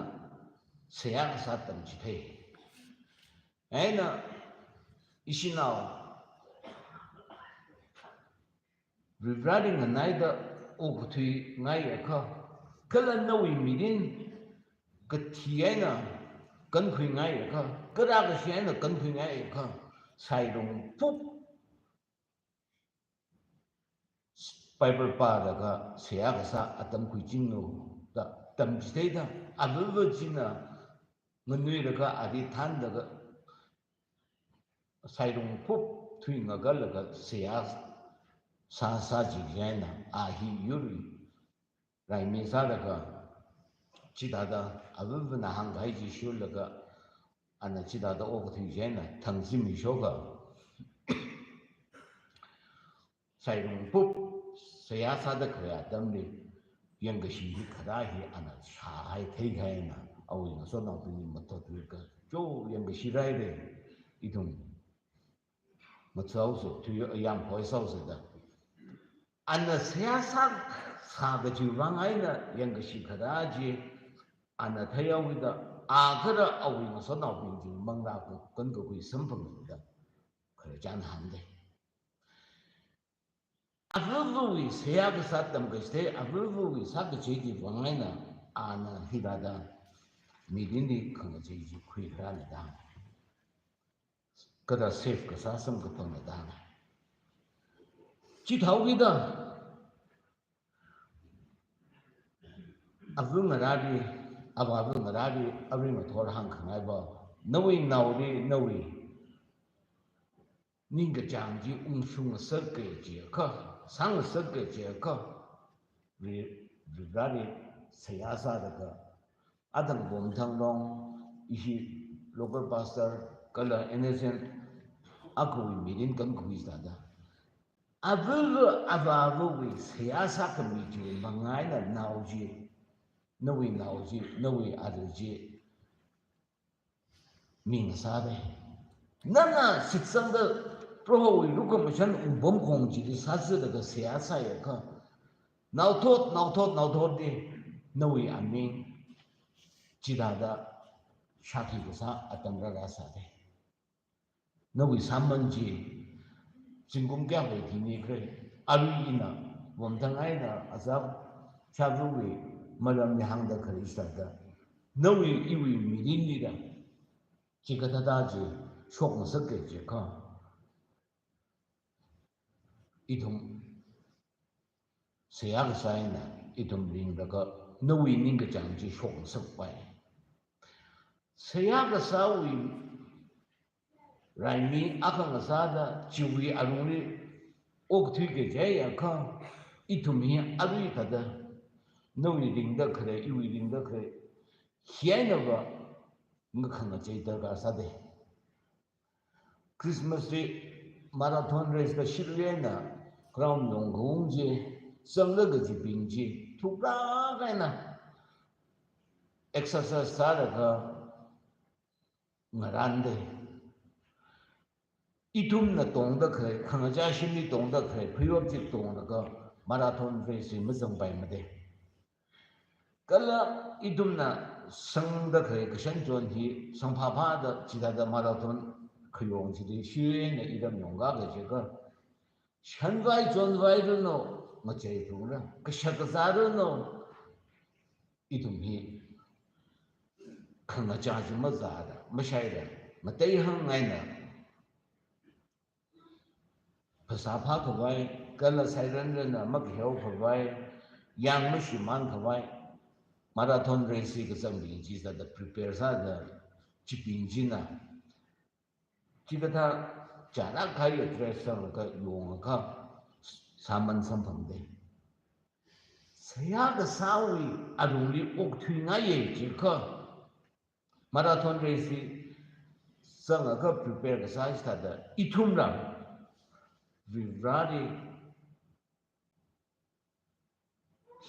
seihā kasā tamchithei. Eina ishinao Varivarāli nganaida okathuingaiakha, kala nawui mirin kathi eina kankhuingaiakha, kala kashi eina kankhuingaiakha, sairung phup Bible pālaga seihā kasā atam khuichinglu da tamchitheida, avava china nganuilakha ali thanlaga sairung phup thuingakalaga seihā sā sāchi chieina, a hi yurwui raimi sālaga chithāda avavana hāngkahai chi shurlaga, ana chithāda okathui chieina thangzim mishoka, sairung phup seihā sāda khalei atamli yangkashi hi kharā hi ana shāhai theikahaina, awui ngasotnaobingli mathotluiakha cho yangkashi rāhaira. Ithum mathāhaosa, tui ayam hoihaosa da. Ana seihā sā, sā kajiwui vang eina yangkashi kharā chi ana theihaoda, a kala awui ngasotnaobing chi manglā ka-, kankakhui samphangda khararchan hāngdei. Avavawui seihā kasā tamkachithei, avavawui sākachi chiwui vang eina ana hithāda mirinli khangachei chi khuikharāna da, kala save kasā samkaphangna da. Chithāhaokida, ava ngarāli, avāva ngarāli, arui ngathor hāngkhangai va, nawui naoli nawui ningkachāng chi ungshungngasaka jiakha, sāngasaka jiakha, Vari-, Varivarāli seihā sālaga, athang Vomthang long, ishi local pastor kala N S N akhawui mirin kankhui thāda, avava avāvawui seihā sākhami chiwui manga eina nao chi, nawui nao chi, nawui ara chi, ming sāda. Nana shitsangda Prohowui lukhamashan ungpamkhong chili sāzalaga seihā sāakha, naothot, naothot, naothotli nawui aming chithāda shākhi kasā atam rāra sāda. Nawui sāman chi zingkum kayākha thingni khalei, arui ina Vomthang eina azak Shavawui maramli hāngda khalei sāda, nawui iwui mirinlila chikathāda chi shokngasaka jiakha, ithum seihā kasā eina ithum ringlaga nawui ningkachāng chi shokngasakpai. Seihā kasāwui raimi akha ngasāda chiwui alungli okthuiki jiakha, ithum hi arui thāda, nawui ringda khalei, iwui ringda khalei, hi einava ngakhangachei darkar sāda. Christmas li marathon race kashilu eina ground yongkhaung chi, zanglaga kajibing chi thuklāk eina exercise sālaga ngarānda. Ithumna tongda khalei, khangachā shimli tongda khalei, pheivap chi tonglaga marathon race hi mazangpaimada. Kala ithumna sangda khalei kashan chon hi sangphāphāda chithāda marathon khayong chili shirena iram yongkā kajiakha, shanvai chonvairanu, ngacheiphungra, kashak kazāranu, ithum hi khangachā chi mazāra, mashaira, ngateihang eina phasā phākhavai, kala sairanrana makaheo khavai, yang mashimān khavai, marathon race hi kazangbing chi sāda prepare sāda, chibing china chikathā chālāk kahai dress sanglaga yongakha sāman samphangda. Seihā kasāwui alungli okthuingaiya jiakha, marathon race hi zangakha prepare kasā chithāda ithumla Varivarāli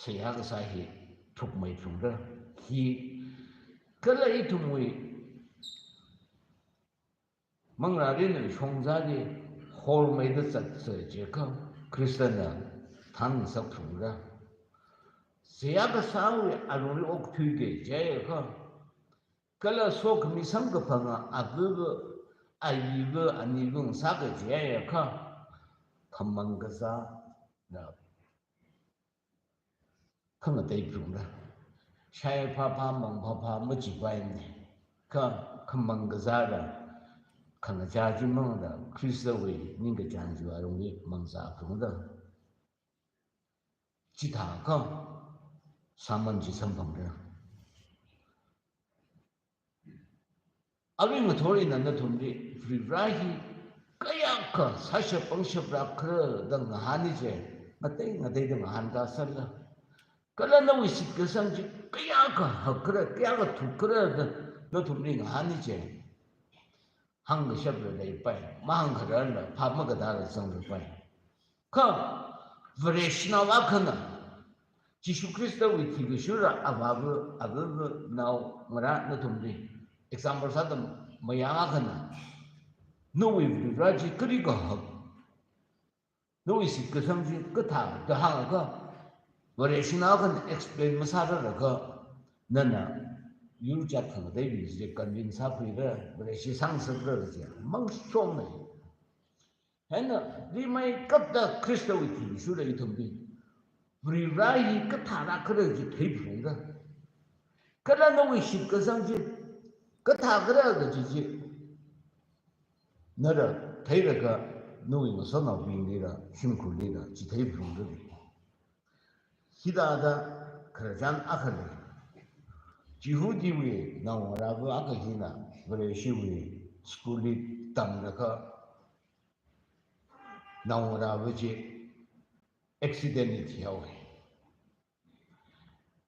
seihā kasā hi thukmeiphungra. Hi kala ithumwui manglāli eina shongzāli hormeida zatsa jiakha Khristana thānngasakphungra. Seihā kasāwui alungli okthuiki jiakha, kala sokhami samkaphanga avava, ayiva, aniva ngasaka jiakha, khamang kazāna khangateiphungra. Shai phāphā, mang phāphā machipaimana. Kha khamang kazāla khangachā chi mangda Khristawui ningkachāng chiwui alungli mangzāphungra. Chithākha sāman chi samphangra. Arui ngathor ina nathumli Varivarā hi kayākha sāshap pangshap rākhala da ngahāni chi, ngatei ngateida ngahānkasāla. Kala nawui shitkasang chi kayākha hakkhala, kayākha thukkhala da nathumli ngahāni chi, hāngkashapla leipai, mahāngkhararla phap makatāla zanglapai. Kha Vareshinao akhana, Jishu Khristawui thikashura avāva, avāva naongarā nathumli example sāda mayang akhana, nawui Varivarā chi kali kahak, nawui shitkasang chi kathā da hāngakha, Vareshinao akhana explain masārarlaga, nana yur jat khangateibing chi convince sākhuira, Vareshi sāngasakra kaji mangshongna. Hieina rimeikapta Khristawui thikashura ithumbing Varivarā hi kathā rākhala chi theiphungra. Kala nawui shitkasang chi kathā khala kaji chi nala theilaga nawui ngasotnaobinglila, shimkhurlila chitheiphungra. Hithāda khararchan akha lei. Jihudiwui naongarāva akha hina Vareshiwui school li tamlaga naongarāva chi accident li thihaowa.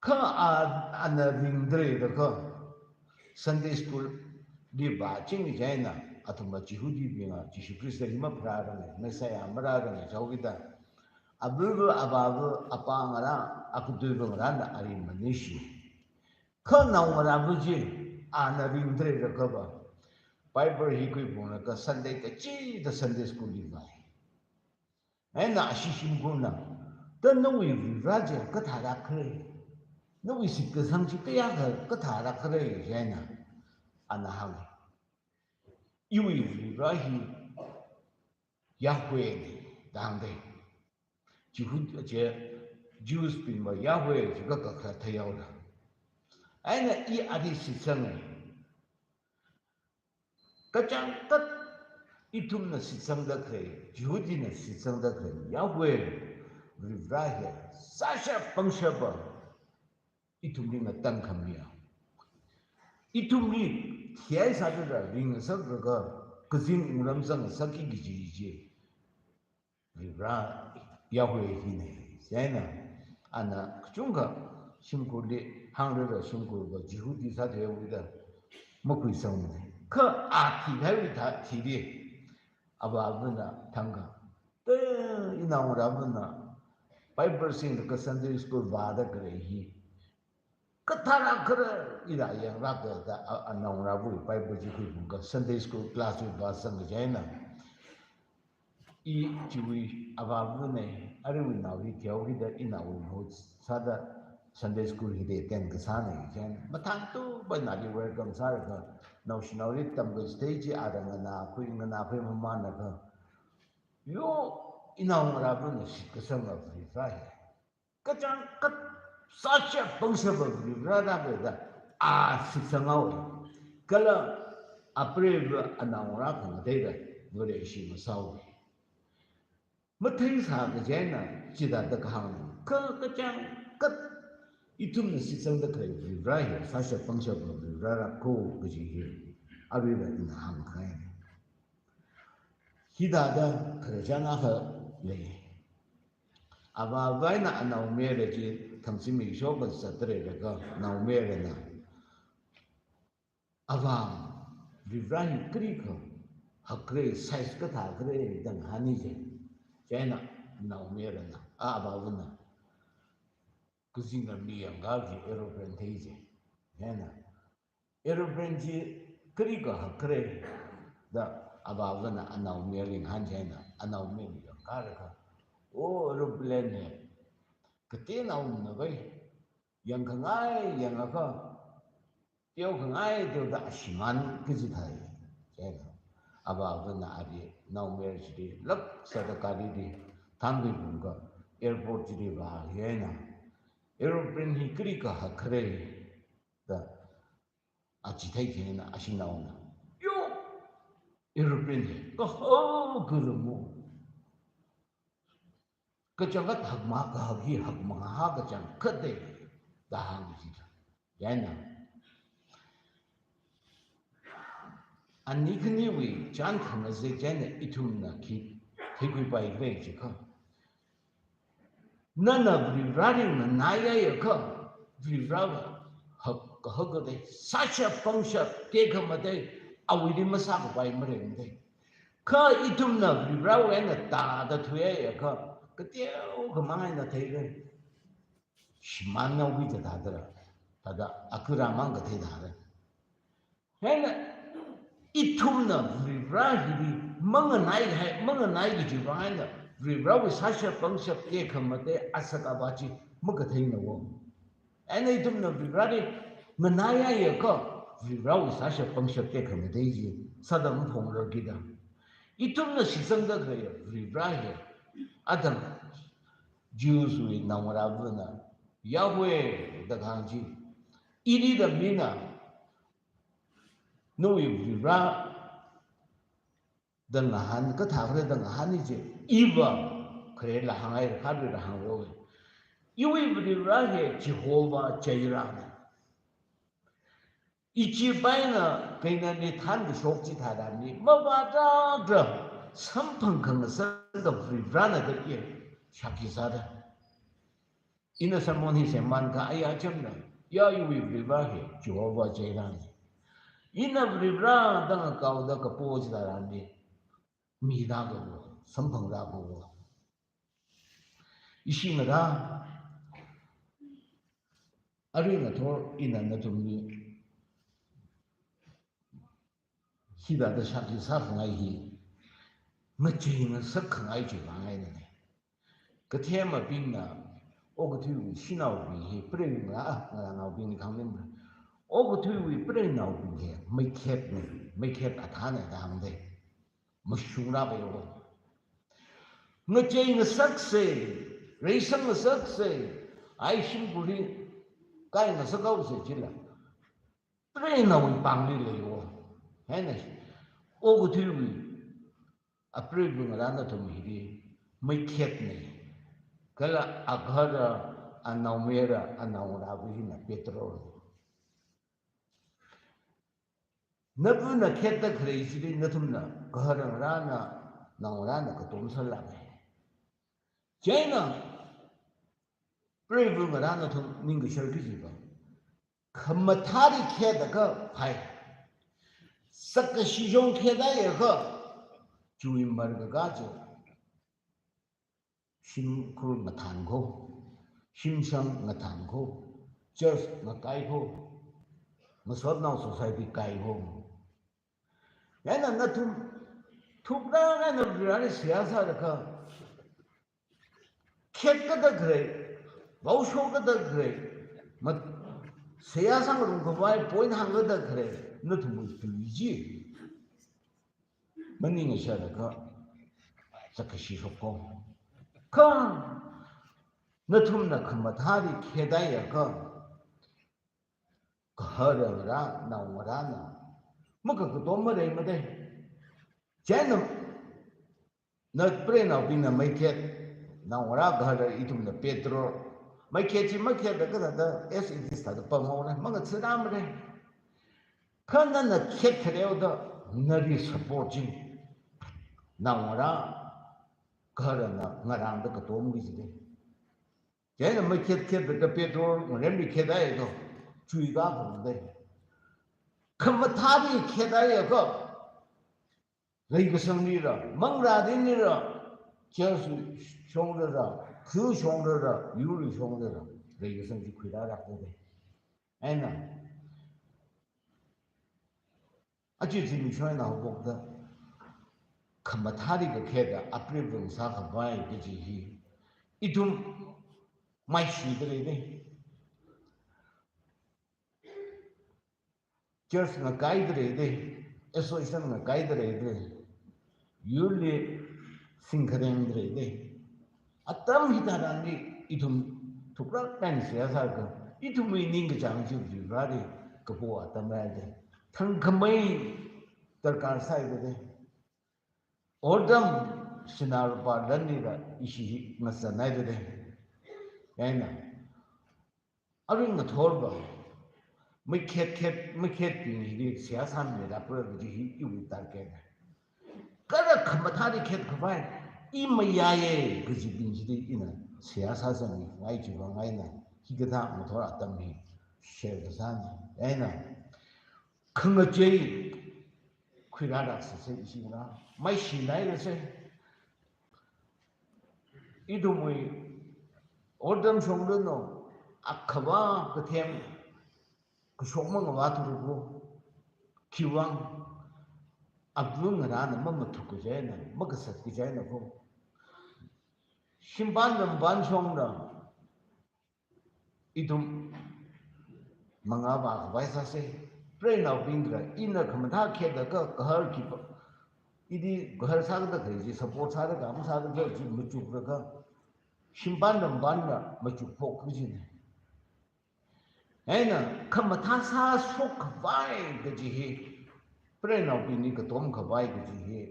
Kha a, ana ringda leilaga Sunday school li vāching chieina athumva Jihudibingna Jishu Khrista hi mapharāranga, Messiah marāranga jihaokida, avāva, avāva, apāngarā, akatuiva ngarāna ali maningshi. Kha naongarāva chi ana ringda leilagava Bible hi khuiphunglaga Sunday kachida Sunday school li vāi. Hieina ashi shimkhurna, da nawui Varivarā chi kathā rākhala, nawui shitkasang chi kayākha kathā rākhala chieina ana hānga, iwui Varivarā hi Yahweh na da hāngda. Jihud, chi Jews bingva Yahweh chi kakakha theihaoda. Hieina i ali shitsanga. Kachangkhat ithumna shitsangda khalei, Jihudina shitsangda khalei Yahweh Varivarā hi sāshap pangshapa ithumli ngatangkhamiya. Ithumli thihai sāda ringngasaklaga kazing wungram zangngasakki kaji chi Varivara Yahweh hina. Chieina ana kachungkha shimkhurli hāngrara shimkhurva Jihudi sāthuihaowuida makhuisangmana. Kha a thihaiwui thāda thili, avāvana thangkha, te, inaongarāvana Bible singlaga Sunday school vāda khalei hi kathāra khala ila yangra kajida, a, anaongarāvawui Bible chi khuiphungkha Sunday school class wui vāsang kajina. I chiwui avāvana, aruiwui nao hi thihaokida inaowui mahut sāda Sunday school hili attend kasāna. Chieina mathāngthupa nali welcome sālaga naoshinaoli tamkachithei chi ara nganākhui, nganākhui mamānlaga, yo, inaongarāvana shitkasanga Varivara hi kachangkhat sāshap pangshapa Varivara rākada a shitsanghaowa. Kala apreiva anaongarā khangateida Vareshi masāhaowa. Matheisā kajina chithāda kahāngna. Kha kachangkhat ithumna shitsangda khalei Varivara hi sāshap pangshapa Varivara rākho kaji hi aruila ina hāngkhangaina. Hithāda khararchan akha lei. Avāva eina anaomayara chi thangsimei shoka zatda leilaga, naomayarana, avā, Varivara hi karikha hakkhala, size kathā khala da ngahāna ji. Chieina naomayarana, a, avāvana kazing ramli yangkā kaji aeroplane thei ji. Chieina aeroplane chi karikha hakkhala da avāvana anaomayarali ngahān chieina anaomayarana yangkālaga, o, aeroplane hi kateonao manapai, yangkhangai yangakha, teokhangai teoda shimān kachithei. Chieina avāvana ali naomayara chili lap sāda garili thānkhuiphungkha airport chili vākahai eina, aeroplane hi karikha hakkhala da a chithei chieina ashinaona, yo, aeroplane hi kahak khala mo, kachangkhat hakmā, kahak hi hakmahā kachangkhat da hānga jida. Chieina ani khaniwui chān khangazek chieina ithumna khi theikhuipaikhala jiakha, nana Varivarali nganāyaiakha, Varivarava hak, kahak khalei, sāshap pangshap tekhamatei, awuili masākapai maleimana. Kha ithumna Varivarawui eina tāda thuiyaiakha, kateokhamang eina theira. Shimānhaoki kathāda, thāda akhara mang kathei thāra. Chieina ithumna Varivara hili manganaihai, manganaiki chiwui vang eina Varivarawui sāshap pangshap tekhamatei asak avā chi makatheinawo. Chieina ithumna Varivarali nganāyaiakha, Varivarawui sāshap pangshap tekhamatei chi sāda maphongrar kida. Ithumna shitsangda khalei Varivara hi, atam Jews wui naongarāvana Yahweh da kahāng chi, ili da mina nawui Varivara da ngahān, kathā khala da ngahāna ji, iva kharela hāngngai, kharela hāngroi. Iwui Varivara hi Jehovah Jireh na. Egypt eina Canaanli thānkashok chitharanli, mavātākha samphang khangasaka Varivarana da i shākhi sāda. Ina sermon hi semman kha aya chamna, ya iwui Varivara hi Jehovah Jireh na. Ina Varivara da ngakaoda kapo chitharanli, mitākha wo, samphangrākha wo. Ishi ngarā, arui ngathor ina nathumli hithāda shākhi sākhangai hi, ngachei ngasak khangai chiwui vang eina ne. Kathemabingna okathuiwui shanaobing hi, preiwui ngarā, ngarānaobingli khangmimra. Okathuiwui preinaobing hi meikhet ne, meikhet athāna da hāngda. Mashungrāpayo. Ngachei ngasaksa, reisang ngasaksa, ai shimkhurli kai ngasakhaosa jila, preinaowui pāngli leiyo. Chieina okathuiwui, apreiwui ngarā nathum hili meikhet ne. Kala akhara, anaomayara, anaongarāva hina petrol ne. Navana khetda khalei chili nathumna, gahar ngarāna, naongarāna katom sālāka. Chieina, preiva ngarā nathum ningkashar kaji va, khamathāli khetda kapai. Sakkashi shong khetda ya kha, chiwui markaka chi shimkhur ngathān kho, shimshang ngathān kho, church ngakai kho, masotnao society kai kho. Chieina nathum thuklāk eina Vareli seihā sālaga, khetkada khalei, vaoshokda khalei, ma, seihā sāngarumkhavai point hāngkada khalei, nathumwui tui chi maningshālaga, sakkashi shok kho. Kha, nathumna khamathāli khetda ya kha, gahar ngarā, naongarāna, makakatom maleimada. Chieina, na preinaobingna meikhet, naongarā gahar ithumna petrol, meikhet chi makhetlaga thāda, as it is thāda pamhaora, mangatharāmara. Kha nana khet khaleo da, nali support chi, naongarā gaharna ngarāngda katomki jida. Chieina makhet khetlaga petrol ngaremli khetda ya kha, chuikā phungda. Khamathāli khetda ya kha, leikasangli ra, manglāli ra, church shongli ra, khu shongli ra, yurli shongli ra, leikasang chi khuirālākda. Chieina, aja zimiksho eina haophokta, khamathāli kakhetda apreiva ngasākhavai kaji hi, ithum maishida leida. Church ngakaida leida, association ngakaida leida, yurli singkharengda leida. Atam hitharanli ithum thuklāk eina seihā sālaga, ithumwui ningkachāng chi Vareli kapo atam leida. Thangkhamei darkar sāhaida. Otram sinā lupā lanli ra ishi hi ngazanhaida. Chieina, arui ngathorva, makhet khet, makhetbing hili seihā sāmira pra kaji hi iwui target na. Kala khamathāli khetkhavai, i mayāya kajibing chili ina seihā sāsāmingai chiwui vang eina, hikathā ngathor atam hi share kasāna. Chieina, khangachei khuirālaksei, ishi ngarā, maishinairasei. Ithumwui otram shongli no, akhava kathem kashok mangavāthuruko, khiwui vang, ava ngarāna mamathuk kaji eina, makasat kaji eina kho. Shimpān rampān shongda, ithum mangavākhavai sāsei. Preinaobing ra, ina khamathā khetlaga gahar khipā, ili gahar sākada khalei chi support sālaga, am sākada khalei chi machuklaga, shimpān rampān ra machukphok kajina. Chieina khamathā sāshokkhavai kaji hi, preinaobingli katomkhavai kaji hi,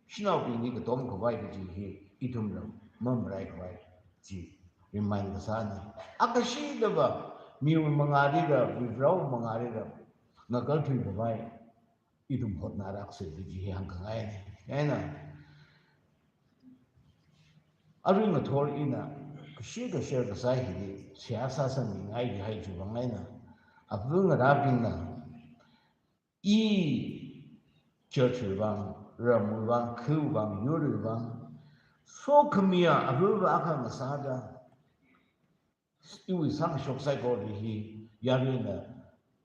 shanaobingli katomkhavai kaji hi, ithumla mamalaikhavai chi remind kasāna. Akhashida va, miwui mangāli ra, Varewui mangāli ra, ngakarthuikhavai ithum hotnālaksei kaji hi hāngkhangaina. Chieina, arui ngathor ina kashikha share kasā hili seihā sāsāmingai kahai chiwui vang eina, ava ngarābingna, i church wui vang, ramwui vang, khawui vang, yurwui vang, sokhamiya avāva akha ngasāda, iwui sākashok saikora hi, yaruina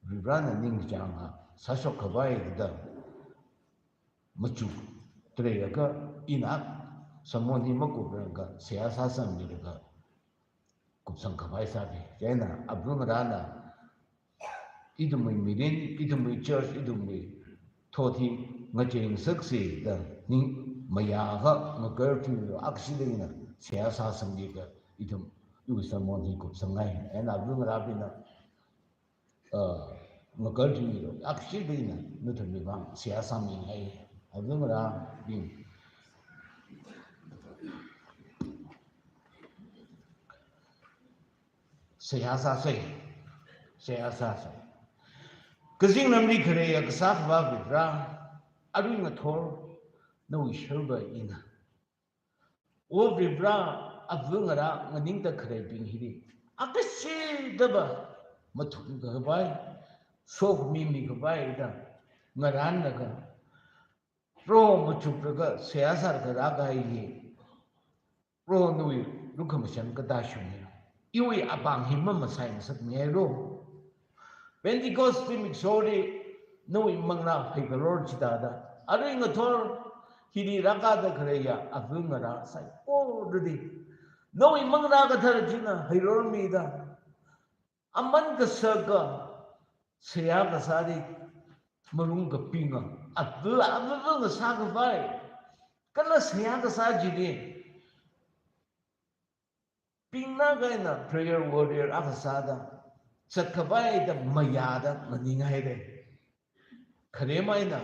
Varena ningchānga sāshokkhavai da machukta leilaga, ina sermon hi makupranga seihā sāsāmilaga kupsangkhavai sāpi. Chieina ava ngarāna, ithumwui mirin, ithumwui church, ithumwui thot hi ngacheingasaksei da ning mayākha ngakarthui akhashida ina seihā sāsāmilaga ithum iwui sermon hi kupsangngai. Chieina ava ngarābingna, uh, ngakarthuilu, akhashida ina nathumwui vang seihā sāmingai. Ava ngarābing, seihā sāsei, seihā sāsei. Kazingramli khaleiya Kasā Akhava Varivara, arui ngathor nawui sharva ina. O Varivara, ava ngarā nganingda khaleibing hili akashidava mathumkhavai, sokhami mikhavai da ngarānlaga, Proho machupraga seihā sālaga rākahai hi, Proho nawui lukhamashan katāshungna. Iwui apāng hi mamasai ngasakmihailo. Pentecost zimiksho hi nawui manglā heikalor chithāda, arui ngathor hili rākada khaleiya ava ngarā saikorali nawui Manglā Kathara china heilormida, aman kasaka seihā kasāli malung kapinga, ava, ava, ava ngasākhavai, kala seihā kasā chili pingna kaina prayer warrior akha sāda zatkhavai da mayāda nganinghaira. Kharemai eina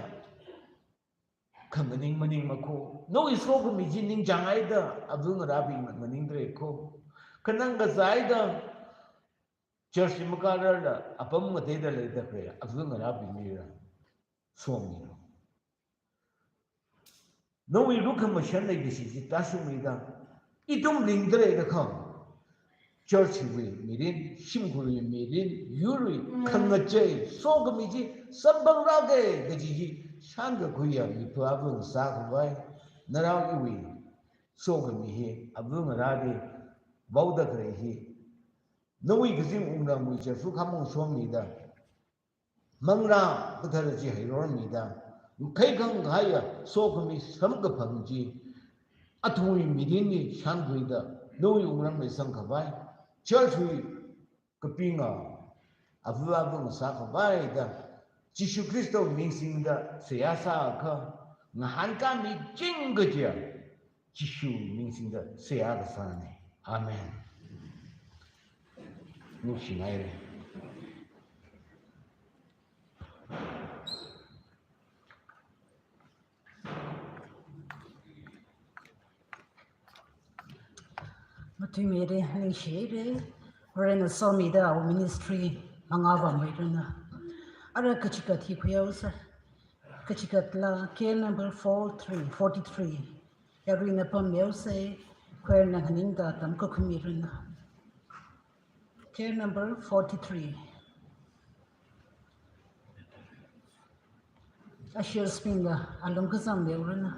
khanganing maningmakho. Nawui sokhami chi ningchānghaida ava ngarābingna nganingdalei kho. Khanang kazāhaida church makararla apam ngateida leida khalei ava ngarābinglila somilo. Nawui lukhamashan leikashi chi tāshungmida, ithum ringdaleida kha, church wui mirin, shimkhurwui mirin, yurwui khangachei, sokhami chi samphangrake kaji chi shānkakhuiya mipā ava ngasākhavai, narao iwui sokhami hi ava ngarāli vaoda khalei hi, nawui kazing wungramwui church fu khamong shomida, Manglā Kathara chi heilormida, khaikhang kahaiya sokhami samkaphang chi athumwui mirinli shānkhuida, nawui wungram leisangkhavai, church wui kapinga ava, ava ngasākhavai da, Jishu Khristawui ming singda seihā sākha, ngahānkāmiching kajiya Jishu ming singda seihā kasāna. Amen. Ningshingaira. Matuimira, ningshira. Varena somida awui ministry mangā vāmeiranu. Ara kachikat hi khuihaosa. Kachikatla case number four three, forty-three. Yaruina pamhaosa, choir na nganingda tamkakhuimiranu. Case number forty-three. Ushers bingna alung kazang leoranu.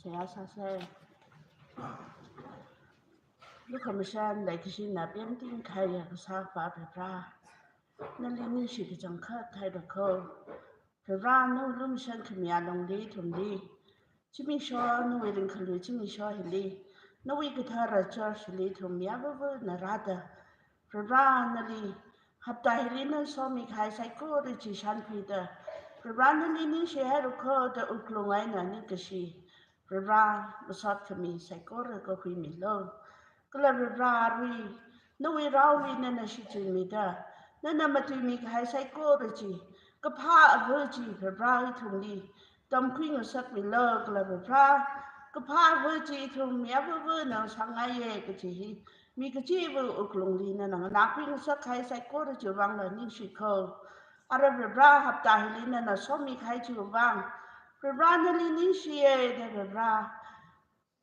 Seihā sāsa. Lukhamashan leikashina pemting kahaiya kasā Avā Varivara, nali ningshi kachangkhat haira kho. Varivara, nawui lumashan khami alungli ithumli zimiksho, nawui ringkhalui zimiksho hili, nawui kathara church hili ithum mayarva̱va̱na rāda, Varivara, nali hapta hili nana somi kahai saikora chi shānkhuida, Varivara, nali ningshi haira kho da wuklung eina ningkashi, Varivara, masot khami saikora kahuimilu. Kala Varivara, arui nawui raoli nana shichinmida, nana matuimi kahai saikora chi, kaphā ava̱ chi Varivara ithumli tamkhui ngasakmilu. Kala Varivara, kaphā ava̱ chi ithum mayarva̱va̱na sāngaiya kaji hi mi kachiva̱ wuklungli nana nganākhui ngasak kahai saikora chiwui vangla ningshi kho. Ara Varivara, hapta hili nana somi kahai chiwui vang, Varivara, nali ningshiya da Varivara,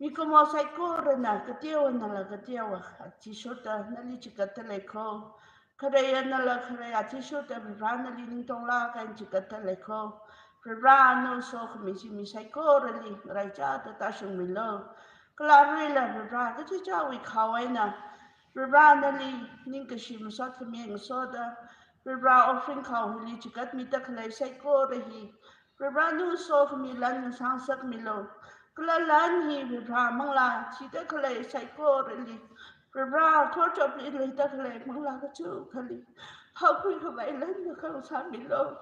mikumo saikorana kateonala kateo athishurda nali chigatda lei kho. Kharei einala kharei athishurda Varivara, nali ningtonglāk eina chigatda lei kho. Varivara, nawui sokhami chi mi saikorali ngaraichāda tāshungmilu. Kala aruila Varivara, kachichāwui khao eina Varivara, nali ningkashi masot khami ngasoda, Varivara, offering khao hili chigatmida khalei saikora hi, Varivara, nawui sokhami lan ngasāngasakmilu. Kala lan hi Varivara, manglā thida khalei saikorali, Varivara, khorchopli leida khalei manglā kachukhali haokhui khavai lan akha ngasāmilu.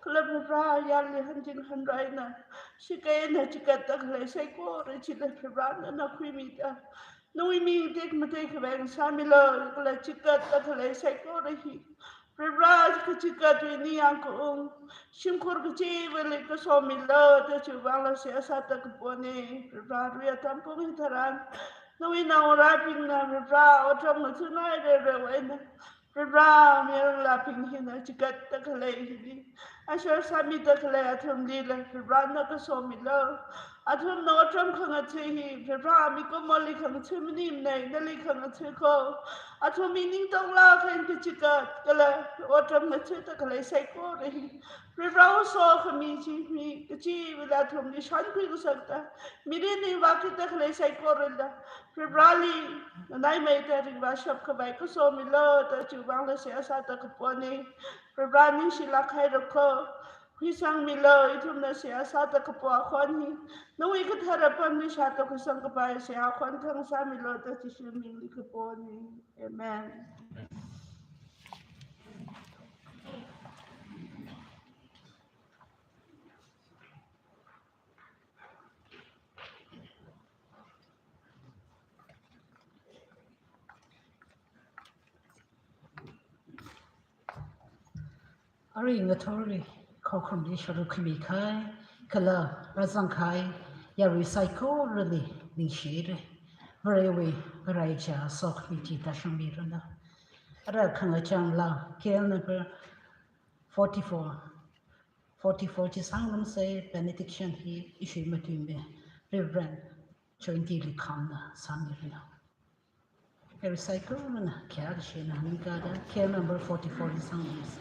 Kala Varivara, yarli hanjing hanraina shikeina chigatda khalei saikora chila Varivara, nana khuimida, nawui ming tekmatei khavai ngasāmilu. Kala chigatda khalei saikora hi Varivara, kachigatwui ningyāng kaung, shimkhur kachivali kasomilu da chiwui vangla seihā sāda kapona. Varivara, arui atam pung hitharan nawui naongarābingna Varivara, otram ngathāngai rereo eina Varivara, mayarngalābing hina chigatda khalei hili ashar sāmida khalei athumlila Varivara, nana kasomilu. Athumna otram khangatha hi Varivara, mikumoli khangatha maningmana, nali khangatha kho. Athumwui ningtonglāk eina kachigat kala otram ngathāda khalei saikora hi Varivara, nawui sokhami chi mi kachivali athumli shānkhui ngasakda, mirinli vākhuida khalei saikorala Varivarali nganaimeida ringvāshap khavai kasomilu da chiwui vangla seihā sāda kapona. Varivara, ningshilāk haira kho. Khuisangmilu, ithumna seihā sāda kapo akhon hi nawui kathara apamli shāda khuisang kapai seihā akhon akha ngasāmilu da Jishu mingli kapona. Amen. Arui ngathorwui khokhamli sharuk khami kahai kala rāzang kahai yarui saikorali ningshira. Varewui ngaraichā sokhami chi tāshungmiranu. Ara khangachāng laa, K L number forty-four, forty-four chi sāngarumsa. Benediction hi ishiwui matuimi Reverend Jointi Likhamna sāmiranu. Recycle na kya shena ni kada, K L number forty-four hi sāngarumsa.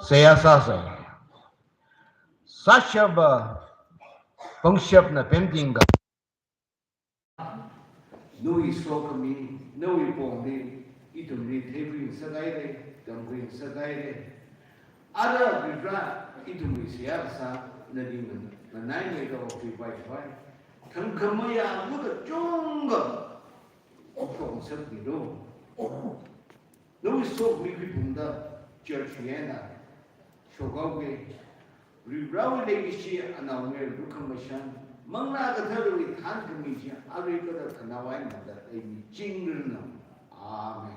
seihā sāsa. Sāshapa pangshapna pemtingkha. Nawui sokhami, nawui pongli, ithumli theikhui ngasakhaira, tamkhui ngasakhaira. Ara Varivara, ithumwui seihā kasā, nali nganaimeida okthuipai khavai, thangkhamei ya lukachungkha okthuingasakmilu. Nawui sokhami khuiphungda church eina shokhaoki. Varivarawui leikashi, anaowui lukhamashan, Manglā Katharawui thānkhami chi arui kala khanaowa eina matālākmichingranu. Amen.